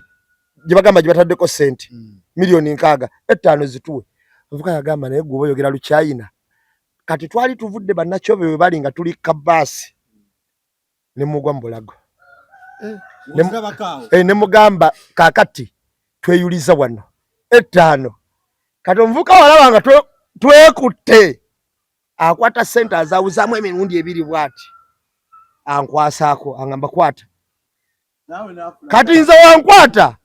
gye bagamba gye bataddeko ssente hmm. miliyoni nkaaga ettaano zituwe omuvuka yagamba naye gwe oba oyogera lukyayina kati twali tuvudde bannakyobe we bali nga tuli kabaasi ne mugwa mu bulago eh, eh, ne mugamba kakati tweyuliza wano ettaano kati omuvubuka walaba nga twekutte akwata sente azawuzamu emirundi ebiri bwati ankwasaako angamba kwata kati nze wankwata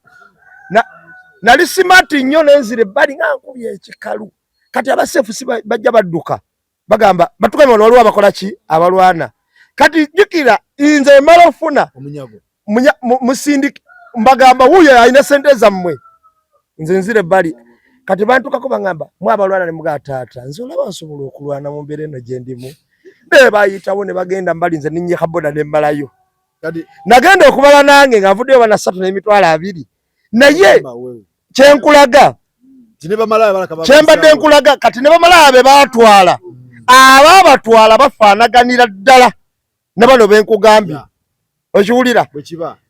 nali simati nnyo nenzira ebbali nga nkubye ekikalu kati abasefu si bajja badduka bagamba batuka wano waliwo abakola ki abalwana kati jjukira nze mala ofuna musindika Mbagamba wuuyo alina sente zammwe, nze nzira ebbali. Kati bantukako bangamba mwe abalwana ne mugaa taata, nze olaba nsobola okulwana mu mbeera eno gye ndimu. Naye bayitawo ne bagenda mbali, nze ninye kaboda ne mmalayo. Nagenda okubala nange nga nvuddeyo bana 3 20,000, naye kyenkulaga kyembadde nkulaga kati ne bamalaya be baatwala, abaabatwala bafaanaganira ddala ne bano benkugambye. Okiwulira?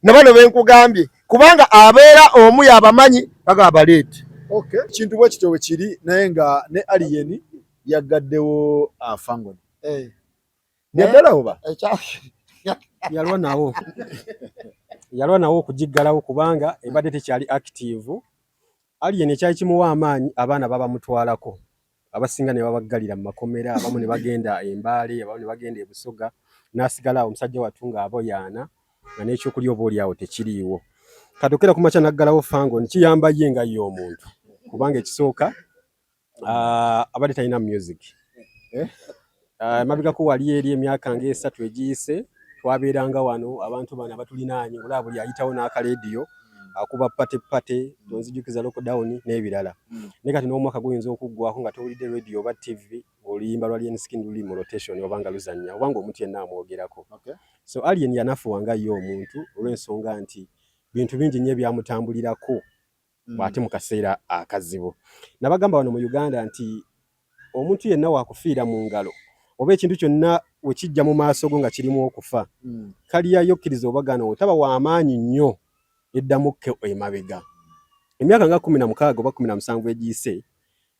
Ne bano benkugambye, kubanga abeera omu yabamanyi baga abaleete. Kintu bwe kityo bwe kiri, naye nga ne Alien yaggaddewo Fangone. Eh. Yaddala oba Yalwa nawo, yalwa nawo okugiggalawo kubanga ebadde tekyali active. Alien ekyali kimuwa amaanyi, abaana babamutwalako abasinga ne babaggalira mu makomera, abamu ne bagenda e Mbale, abamu ne bagenda e Busoga, n'asigala awo omusajja wattu ng'aboyaana nga n'ekyokulya oba oli awo tekiriiwo. Kati okera ku makya n'aggalawo Fangone, kiyamba ye nga ye omuntu, kubanga ekisooka abadde talina music. Eh? Emabegako wali eri emyaka ng'esatu egiyise twabeeranga wano abantu bano abatulinaanye, olaba buli ayitawo n'akaleediyo akuba pate pate, tonzijukiza lockdown n'ebirala. Naye kati n'omwaka guyinza okuggwako nga towulidde radio oba TV oluyimba lwa Alien Skin luli mu rotation oba nga luzannya oba ng'omuntu yenna amwogerako. So Alien yanafuwa nga ye omuntu olw'ensonga nti bintu bingi nnyo ebyamutambulirako ate mu kaseera akazibu. Nabagamba wano mu Uganda nti omuntu yenna wakufiira mu ngalo oba ekintu kyonna we kijja mu maaso go nga kirimu okufa, kaliyayo okkiriza oba gaana, otaba w'amaanyi nnyo eddamu kko emabega. Emyaka nga 16 oba 17 egiyise,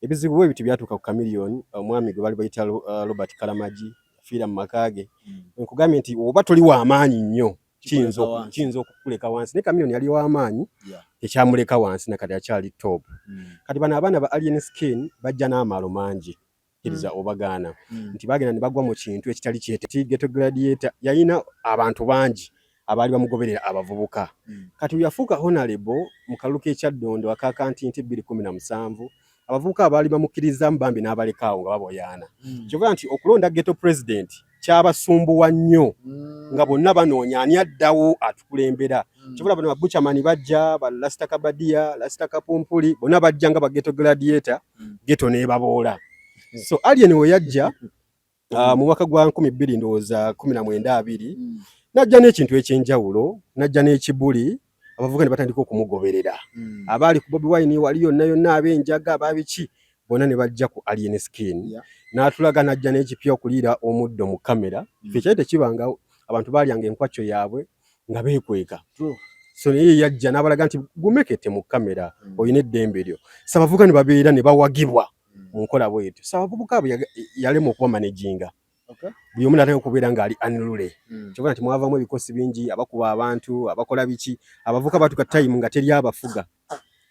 ebizibu bwe biti byatuuka ku Chameleone, omwami gwe bali bayita Robert Kalamagi yafiira mu maka ge. Nkugambye nti oba toli w'amaanyi nnyo kiyinza okukuleka wansi, naye Chameleone yali w'amaanyi, tekyamuleka wansi, nakati akyali top. Kati bano abaana ba Alien Skin bajja n'amaalo mangi, kkiriza obagaana, nti bagenda ne bagwa mu kintu ekitali kyete. Ghetto Gladiator yalina abantu bangi abaali bamugoberera, abavubuka. Kati yafuuka honorable mu kalulu k'ekyaddondo akakantinti 2017, abavubuka abaali bamukkirizaamu bambi n'abalekaawo nga baboyaana. Kyova nti okulonda ghetto president kyabasumbuwa nnyo, nga bonna banoonya ani addawo atukulembera. Kyova bano babuchamani bajja, ba Lasita Kabadia, Lasita Kapumpuli, bonna bajja nga ba ghetto gladiator, ghetto n'ebaboola. So Alien we yajja mu mwaka gwa 2000 ndowooza 19 20 najja n'ekintu ekyenjawulo, najja n'ekibuli, abavubuka ne batandika okumugoberera. Abaali ku Bobi Wine wali yonna yonna, ab'enjaga ababiki bonna ne bajja ku Alien Skin. N'atulaga n'ajja n'ekipya, okuliira omuddo mu kamera. Ffe kyali tekibangawo, abantu baalyanga enkwacyo yaabwe nga beekweka. So naye yajja n'abalaga nti gumekete mu kamera, olina eddembe lyo. So abavubuka ne babeera ne bawagibwa mu nkola bwetyo. So abavubuka abo yalema okubamanaginga, buli omu nataka okubeera ng'ali unruly. Kyova nti mwavamu ebikosi bingi, abakuba abantu, abakola biki. Abavubuka batuka time nga teri abafuga,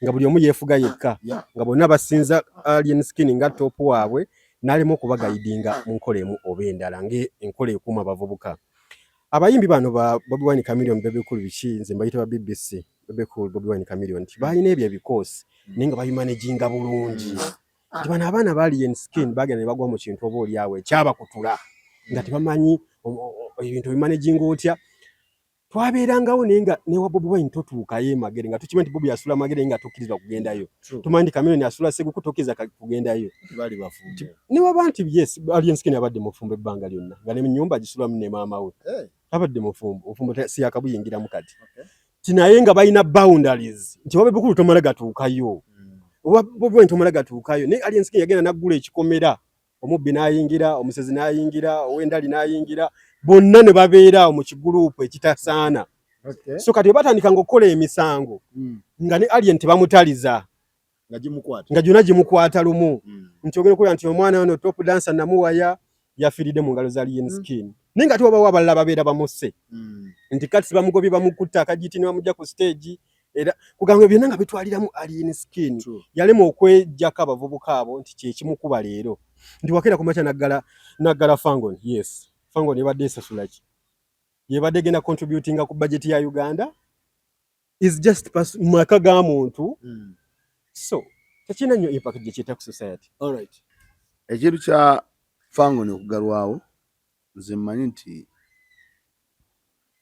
nga buli omu yeefuga yekka, nga bonna basinza Alien Skin nga top waabwe, n'alema okubaguidinga mu nkola emu oba endala ng'enkola ekuuma abavubuka. Abayimbi bano ba Bobi Wine, Chameleone, Bebe Cool, biki, nze mbayita ba BBC, Bebe Cool, Bobi Wine, Chameleone, nti balina ebyo ebikoosi naye nga babimanaginga bulungi. Nti bano abaana ba Alien Skin bagenda ne bagwa mu kintu oba oli awo ekyabakutula nga tebamanyi ebintu obimanaginga otya. Twabeerangawo naye nga newa Bobi Wine totuukayo e Magere, nga tukimanyi nti Bobi asula Magere nga tokkirizibwa kugendayo. Tumanyi nti Chameleone asula Seguku, tokkiriza kugendayo. Newaba nti yes, Alien Skin abadde mufumbo ebbanga lyonna, nga ne mu nnyumba agisulamu ne maama we. Abadde mufumbo, obufumbo si yakabuyingiramu kati. Ti naye nga balina boundaries nti oba Bebe Cool tomala gatuukayo, oba Bobi Wine tomala gatuukayo. Naye Alien Skin yagenda n'aggula ekikomera, omubbi n'ayingira, omusezi n'ayingira, ow'endali n'ayingira, bonna ne babeera awo mu kiguluupu ekitasaana. So kati batandikanga okukola emisango nga ne Alien tebamutaliza, nga gyonna gimukwata lumu. Nti ogenda okulaba nti omwana ono top dancer namuwaya yafiiridde mu ngalo za Alien Skin, naye nga tewabawo abalala babeera bamusse. Nti kati bamugobye, bamukutta akagiti ne bamugja ku stage, era kugamba byonna nga bitwaliramu Alien Skin. Yalema okwejjako abavubuka abo nti kyekimukuba leero nti wakeera ku makya naggala naggala Fangone. Yes, Fangone ebadde esasula ki? Yebadde egenda contributinga ku budget ya Uganda? Is just maka ga muntu. So tekirina nnyo impact gye kireeta ku society. Alright. Ekintu kya Fangone okugalwawo, nze mmanyi nti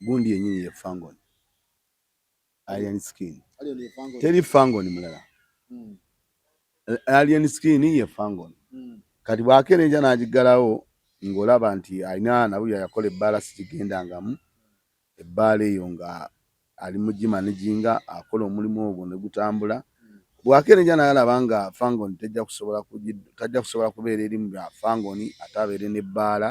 gundi yennyini ye Fangone. Alien Skin teri Fangoni mulala hmm. Alien Skin ye Fangoni hmm. Kati bw'akeera enkya n'agiggalawo ng'olaba nti alina nabulya yakola ebbaala sikigendangamu ebbaala eyo nga ali mu gimanaginga akola omulimu ogwo ne gutambula hmm. Bw'akeera enkya n'alaba nga Fangoni tajja kusobola tajja kusobola kubeera eri mu bya Fangoni ate abeere n'ebbaala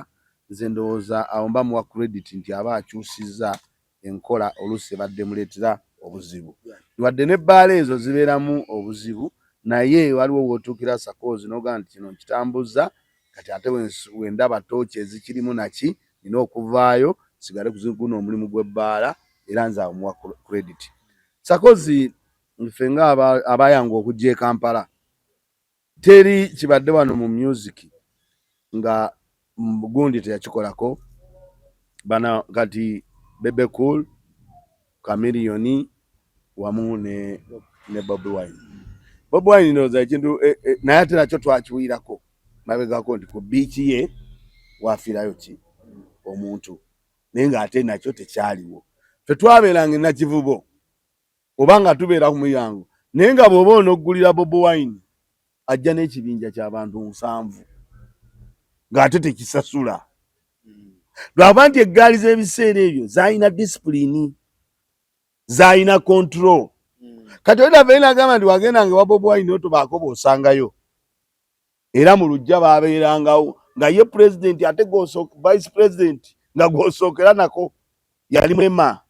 nze ndowooza awo mba muwa credit nti aba akyusizza enkola oluusi ebadde emuleetera obuzibu. Wadde n'ebbaala ezo zibeeramu obuzibu naye waliwo w'otuukira sakoozi n'ogamba nti kino nkitambuzza kati ate we ndaba ttooki ezikirimu naki nina okuvaayo nsigale ku guno omulimu gw'ebbaala era nze awo muwa credit. Sakozi ffe nga abayanguwa okujja e Kampala Teri kibadde wano mu music nga gundi teyakikolako bana kati Bebe Cool, Chameleone wamu ne, ne Bobi Wine. Bobi Wine ndowooza ekintu e, e, naye ate nakyo twakiwulirako mabegako nti ku biiki ye wafiirayo ki omuntu naye ng'ate nakyo tekyaliwo. Ffe twabeeranga e Nakivubo oba nga tubeera ku mulyango naye nga bw'oba onoggulira Bobi Wine ajja n'ekibinja ky'abantu nsanvu ng'ate tekisasula lwakuba nti eggaali z'ebiseera ebyo zaalina disipulini zaalina control kati oli ava nagamba nti wagendanga ewa Bobi Wine otobaako bw'osangayo era mu luggya baabeerangawo nga ye pulezidenti ate vice president nga gw'osookera nako yali mulema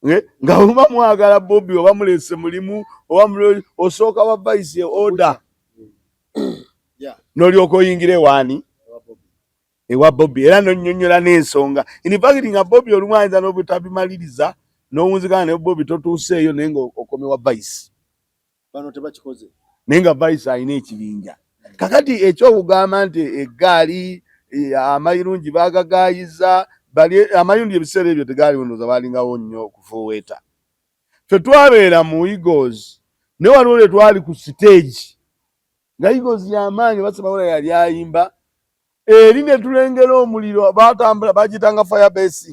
Eh, nga oba mwagala Bobi oba mulese mulimu oba osooka wa vice order nolyoka oyingira ewaani ewa Bobi era nonyonyola n'ensonga in fact nga Bobi olumu ayinza n'obutabimaliriza n'owunzikana ne Bobi totuuseeyo naye nga okomye wa vice bano tebakikoze naye nga vice alina ekibinja kakati ekyokugamba nti eggaali eh, amayirungi bagagayiza bali amayirungi ebiseera ebyo tegaaliwo ndowooza balingawo nnyo okufuuweeta ffe twabeera mu Eagles naye waliwo lwe twali ku siteegi nga Eagles yamaanyi basemawula yali ayimba eri ne tulengera omuliro batambula bagiyitanga firebase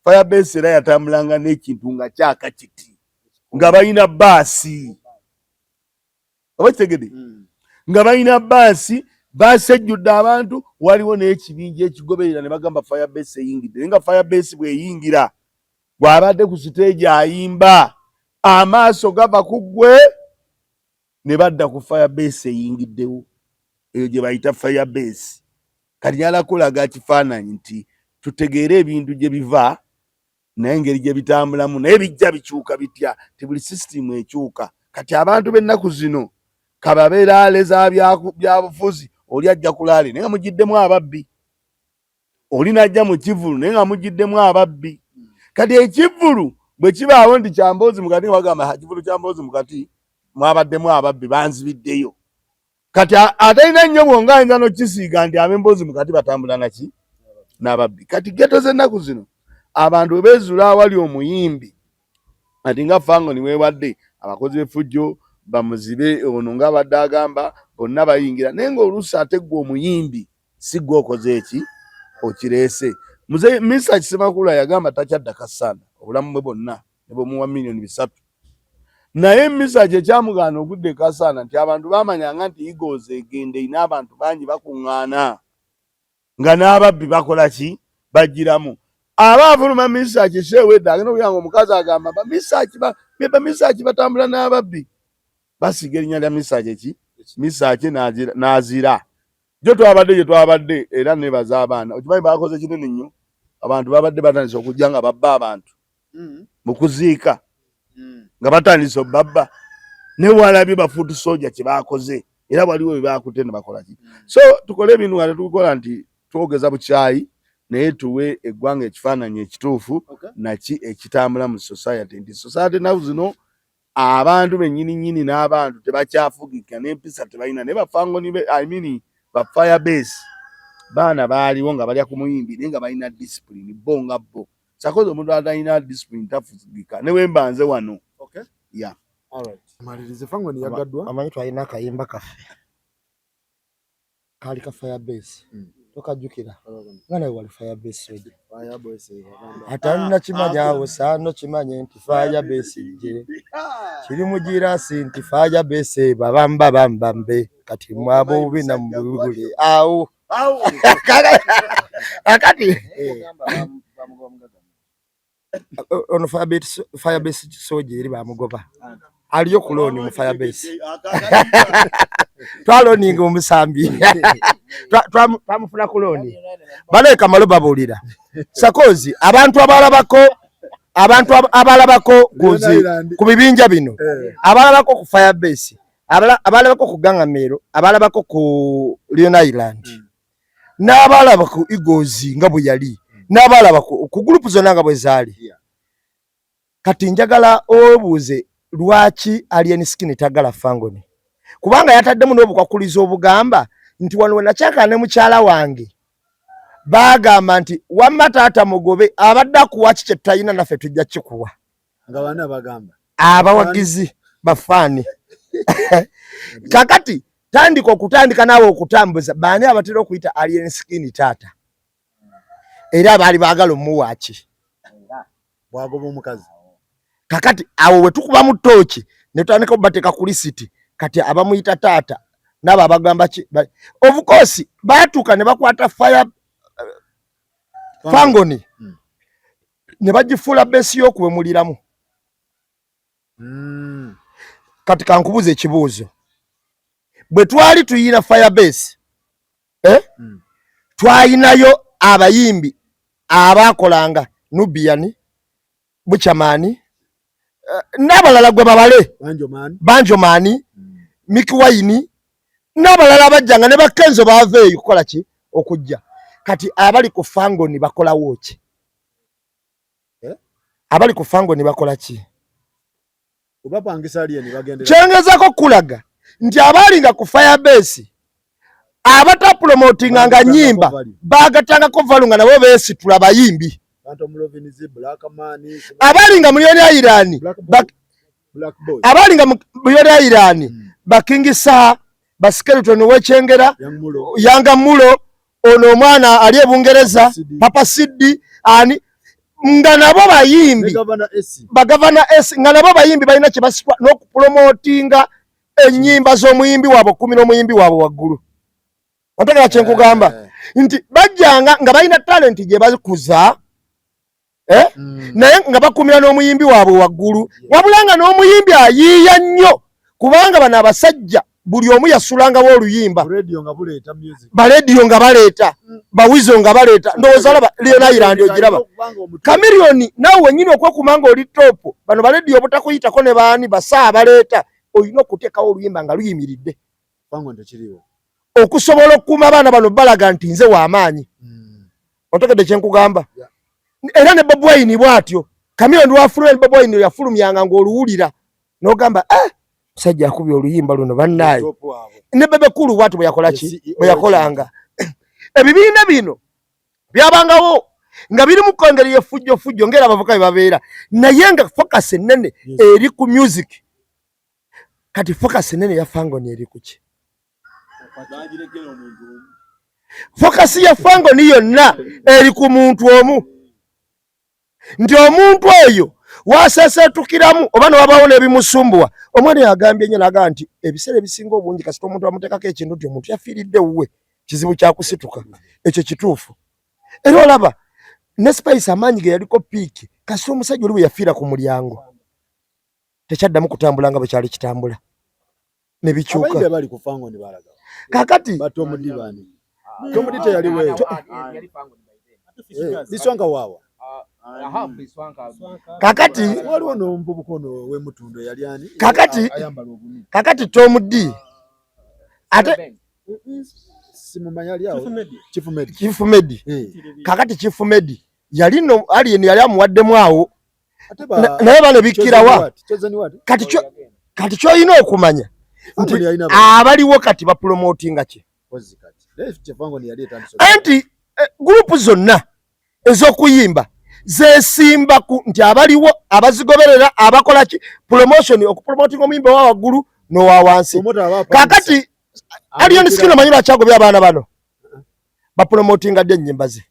firebase era yatambulanga n'ekintu nga kyaka kiti nga balina baasi oba kitegede hmm. nga balina baasi baasi ejjudde abantu waliwo n'ekibinja ekigoberera ne bagamba firebase eyingidde naye nga firebase bw'eyingira bw'abadde ku siteegi ayimba amaaso gava ku ggwe ne badda ku fire base eyingiddewo eyo gye bayita fire base kati njagala kulaga kifaananyi nti tutegeere ebintu gye biva naye engeri gye bitambulamu naye bijja bikyuka bitya ti buli sisitimu ekyuka kati abantu b'ennaku zino kababe laale za byabufuzi oli ajja kulaale naye nga mugiddemu ababbi oli najja mu kivulu naye nga mugiddemu ababbi kati ekivulu bwe kibaawo nti kyamboozi mukati nga bagamba kivulu kyamboozi mukati mwabaddemu ababbi banzibiddeyo kati atalina nnyo bwonga ayinza nokisiiga nti ab'emboozi mukati batambula naki n'ababbi kati geto z'ennaku zino abantu bwe beezuula awali omuyimbi ati nga Fangoni wewadde abakozi b'effujjo bamuzibe ono nga abadde agamba bonna bayingira naye ng'oluusi ate ggwe omuyimbi si gwe okoze eki okireese muzeyi misa kisemakula yagamba takyadda kasanda obulamu bwe bwonna ne bwemuwa miliyoni bisatu naye misa kye kyamugaana okudda ekasaana nti abantu bamanyanga nti Eagles egenda erina abantu bangi bakuŋŋaana nga n'ababbi bakola ki bajjiramu aba afuluma misaki sewedde agenda okuya nga omukazi agamba bamisaki batambula n'ababbi basiiga erinnya lya misaki ki misaki n'azira jo twabadde gye twabadde era nebaza abaana okimanyi bakoze kinene nnyo abantu babadde batandise okujja nga babba abantu mm. mu kuziika mm. nga batandise obabba ne walabye bafuutu soja kye bakoze era waliwo bye bakute ne bakola ki mm. so tukole ebintu nga tetukola nti twogeza bukyayi naye tuwe eggwanga ekifaananyi ekituufu naki ekitambula mu society nti society naku zino abantu bennyini nnyini n'abantu tebakyafugika n'empisa tebalina naye bafangoni I mean ba fire base baana baaliwo nga balya ku muyimbi naye nga balina discipline bo nga bo sakozi omuntu atalina discipline tafugika ne wemba nze wano okay. yeah. Malirize fangoni yagaddwa amanyi twalina akayimba kaffe kaali ka fire base mm. tokajjukira nga nawe wali fire base soja. Atannakimanya awo saano kimanye nti Fire Base gye kiri mu girasi nti Fire Base babamba bamba mbe kati mwabubi na mubule awo akati eh. Ono Fire Base soja eri bamugoba aliyo ku looni mu Fire Base twaloninga omusambi twamufuna ku looni baleeka malo babuulira sakozi abantu abalabako abantu abalabako ku bibinja bino eh. abalabako ku Fire Base abalabako ku Gangamero abalabako ku Leon Island hmm. n'abalaba ku Eagles nga bwe yali hmm. n'abalaba ku group zonna nga bwe zaali Kati njagala owebuuze lwaki Alien Skin tagala Fangoni kubanga yataddemu n'obukwakulizo obugamba nti wano wenakyakala ne mukyala wange baagamba nti wamma taata mugobe abadde akuwa ki kye tutalina naffe tujja kikuwa nga bana bagamba abawagizi bafaani kakati tandika okutandika naawe okutambuza baani abatera okuyita Alien Skin taata era abaali baagala omuwaaki bwagoba omukazi kakati awo wetukubamu tooki netutandika obateeka ku lisiti kati abamuyita taata naabo abagamba ki of course baatuuka ne bakwata fire eh, fangoni hmm. ne bagifuula besi y'okuwemuliramu hmm. Kati kankubuuza ekibuuzo bwe twali tuyina fire base eh? mm. Twalinayo abayimbi abakolanga Nubian, Buchamani eh, n'abalala gwe babale Banjomani mm. Mickey Wine n'abalala abajjanga ne bakenzo baava eyo kukola ki okujja kati abali ku Fangoni bakolawo ki eh? Abali ku Fangoni bakola ki Kyengezako kulaga nti abaalinga ku Firebase abatapromotinga nga nyimba bagatangako valu nga nabo beesitula bayimbi abalinga mu Leone Island abalinga mu Leone Island hmm. bakingisa baskeleton wekyengera yanga mulo ono omwana ali e Bungereza Papa Siddi ani nga nabo bayimbi bagavana S nga nabo bayimbi balina kye basikwa n'okupromotinga ennyimba z'omuyimbi waabwe okumira omuyimbi waabwe waggulu otegera kye nkugamba eh. nti bajjanga nga balina talenti gye bakuza eh? mm. Naye nga bakumira n'omuyimbi waabwe waggulu wabula nga n'omuyimbi ayiiya nnyo kubanga bano abasajja buli omu yasulangawo oluyimba barediyo nga baleeta mm. bawizo nga baleeta ndowooza olaba Leon Island ogiraba Chameleone naawe wenyini okwekuma nga oli topu bano barediyo obutakuyitako ne baani basaa baleeta olina okuteekawo oluyimba nga luyimiridde okusobola okukuuma abaana bano balaga nti nze w'amaanyi hmm. Otegedde kyenkugamba era ne Bobi Wine bw'atyo Chameleone lwafulumya ne Bobi Wine yafulumyanga ng'oluwulira n'ogamba eh musajja akubye oluyimba luno bannaaye ne Bebe Cool bw'atyo bwe yakola ki bwe yakolanga ebibiina bino byabangawo nga biri mu engeri y'effujjo fujjo ng'era abavuka bwe babeera naye nga focus ennene eri ku music kati focus ennene ya Fangoni eri ku ki Focus ya Fangoni yonna eri ku muntu omu nti omuntu oyo wasesetukiramu oba newabawo n'ebimusumbuwa omwana yagambye nnyo naga nti ebiseera ebisinga obungi kasita omuntu amuteekako ekintu nti omuntu yafiiridde wuwe kizibu kyakusituka ekyo kituufu era olaba ne Spice amaanyi ge yaliko piiki kasita omusajja oli bwe yafiira ku mulyango tekyaddamu kutambula nga bwe kyali kitambula ne bikyuka kakati kakati kakati kakati Tom D ate Chief Medi eh. Kakati Chief Medi yali no alien yali amuwaddemu awo naye balebikkirawa kati kyolina okumanya nti abaliwo kati bapromotinga ki anti eh, gurupu zonna ez'okuyimba zesimba ku nti abaliwo abazigoberera abakola ki promotion okupromotinga omuyimba owa waggulu n'owa wansi kakati Alien Skin omanyi lwaki agobye abaana bano bapromotinga ddi ennyimba ze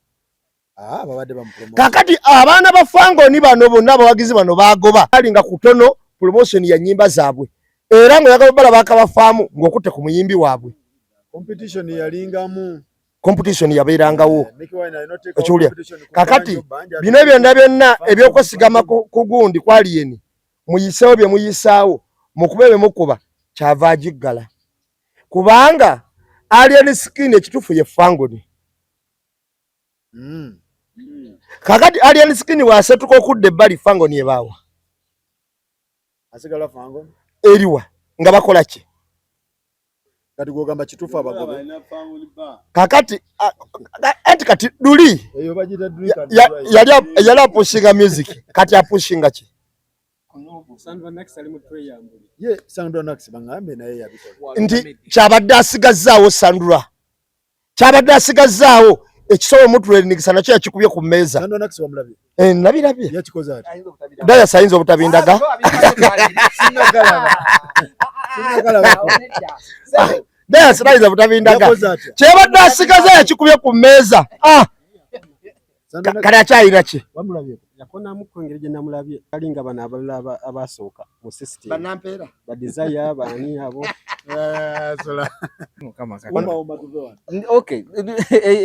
Ah, babadde bamupromote. Kakati abaana ba Fangoni bano bonna abawagizi bano bagoba alinga kutono promotion ya nyimba zaabwe era ng'oyagala obbala bakabafaamu ng'okutte ku muyimbi waabwe. Competition yalingamu. Competition yabeerangawo. Eh, Okiwulira? Kakati bino byonna byonna ebyokwesigama ku gundi kwa Alien muyiseewo bye muyisaawo mukube bye mukuba kyava agiggala kubanga Alien Skin ekituufu ye Fangoni. Kakati Alien Skin bw'asetuka okudda ebbali Fangoni ebaawa asigala Fangoni eriwa nga bakola ki? Kati gwogamba kituufu abagobe. Kakati anti kati duli yali apushinga music kati apushinga ki? Ye Sandra Nax bangambe naye yabikola. Nti kyabadde asigazzaawo Sandra. Kyabadde asigazzaawo ekisobola omutulenigisa nakyo yakikubye ku mmeeza. Sandra Nax wamulabye? Eh, nabirabye. Yakikoze atya? Dayas ayinza obutabindaga. Dayas ayinza obutabindaga. Kyabadde asigaza yakikubye ku mmeeza. Ah! Kale akyayina ki? Wamulabye? Yakonamu ku engeri gye namulabye alinga bano abalala abasooka mu system. Bannampeera. Ba Desire baani abo. Okay,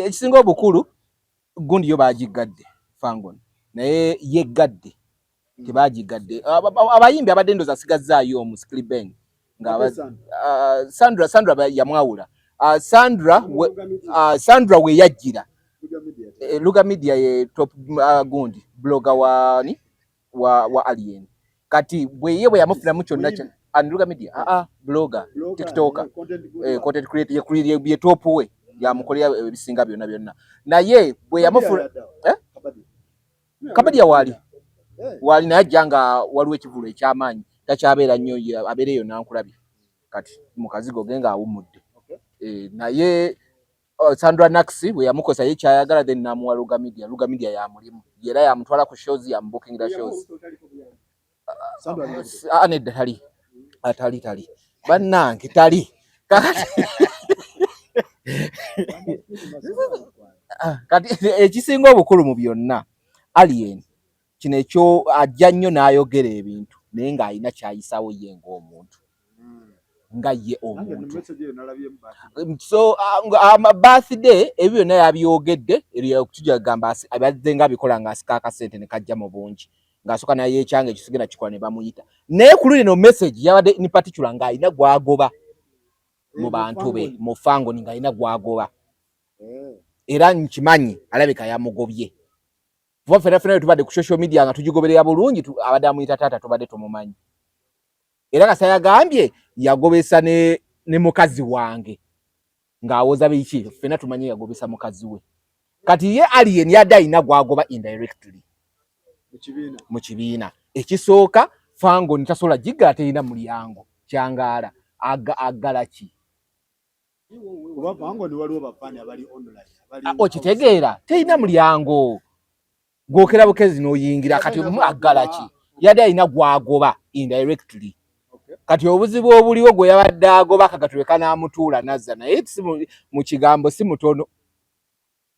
ekisinga obukulu gundi yo bagigadde Fangon naye yeggadde tebagigadde abayimbi abadde ndoza asigazzaayo omu Skillibeng nga Sandra yamwawula Sandra we yajjira Luga Media ye top gundi blogger wa ni wa Alien kati bwe ye bwe yamufunamu kyonna and Luga Media blogger TikToker content creator ye top we yamukolera ebisinga byonna byonna naye bwe yamufuna Kabadia wali wali naye ajja nga waliwo ekivulu ekyamaanyi takyabeera nnyo abeereyo nankulabye kati mukazigo ge nga awummudde naye Sandra Nax bwe yamukosa ye kyayagala then namuwa Luga Media. Luga Media ya mulimu era yamutwala ku shows yamubukingira shows. Nedda tali atali tali bannange tali kati ekisinga obukulu mu byonna Alien kino ekyo ajja nnyo n'ayogera ebintu naye ng'alina ky'ayisaawo ye ng'omuntu nga ye omuntu. So birthday ebyo byonna yabyogedde tujagamba abadde nga abikola ng'asika akasente ne kajja mu bungi ng'asooka naye ekyanga ekyo sigenda kikola ne bamuyita naye ku luli eno message yabadde in particular ng'alina gw'agoba mu bantu be mu Fangoni ng'alina gw'agoba era nkimanyi alabika yamugobye kuba ffenna ffenna tubadde ku social media nga tugigoberera bulungi abadde amuyita taata tubadde tumumanyi era kasa yagambye yagobesa ne mukazi wange ng'awoza biki ffenna tumanyi yagobesa mukazi we kati ye Alien yadde alina gw'agoba indirectly mu kibiina ekisooka Fangoni tasobola giggala terina mulyango kyangaala aggala ki okitegeera terina mulyango gwokera bukezi n'oyingira kati aggala ki yadde alina gw'agoba indirectly kati obuzibu obuliwo gwe yabadde agoba kagatule kanaamutuula nazza naye mu kigambo si mutono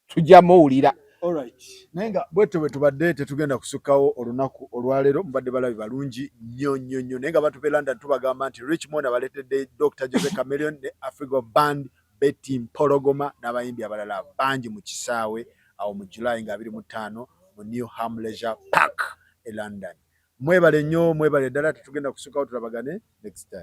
tujja muwulira. Alright. Naye nga bwetyo bwe tubadde tetugenda kusukkawo olunaku olwaleero mubadde balabi balungi nnyo nnyo nnyo naye nga abantu b'e London tubagamba nti Richmond abaleetedde Dr. Jose Chameleone ne Afrigo Band Betty Mpologoma n'abayimbi abalala bangi mu kisaawe awo mu July nga 25 mu Newham Leisure Park e London. Mwebale nnyo mwebale ddala tetugenda kusukkawo tulabagane next time.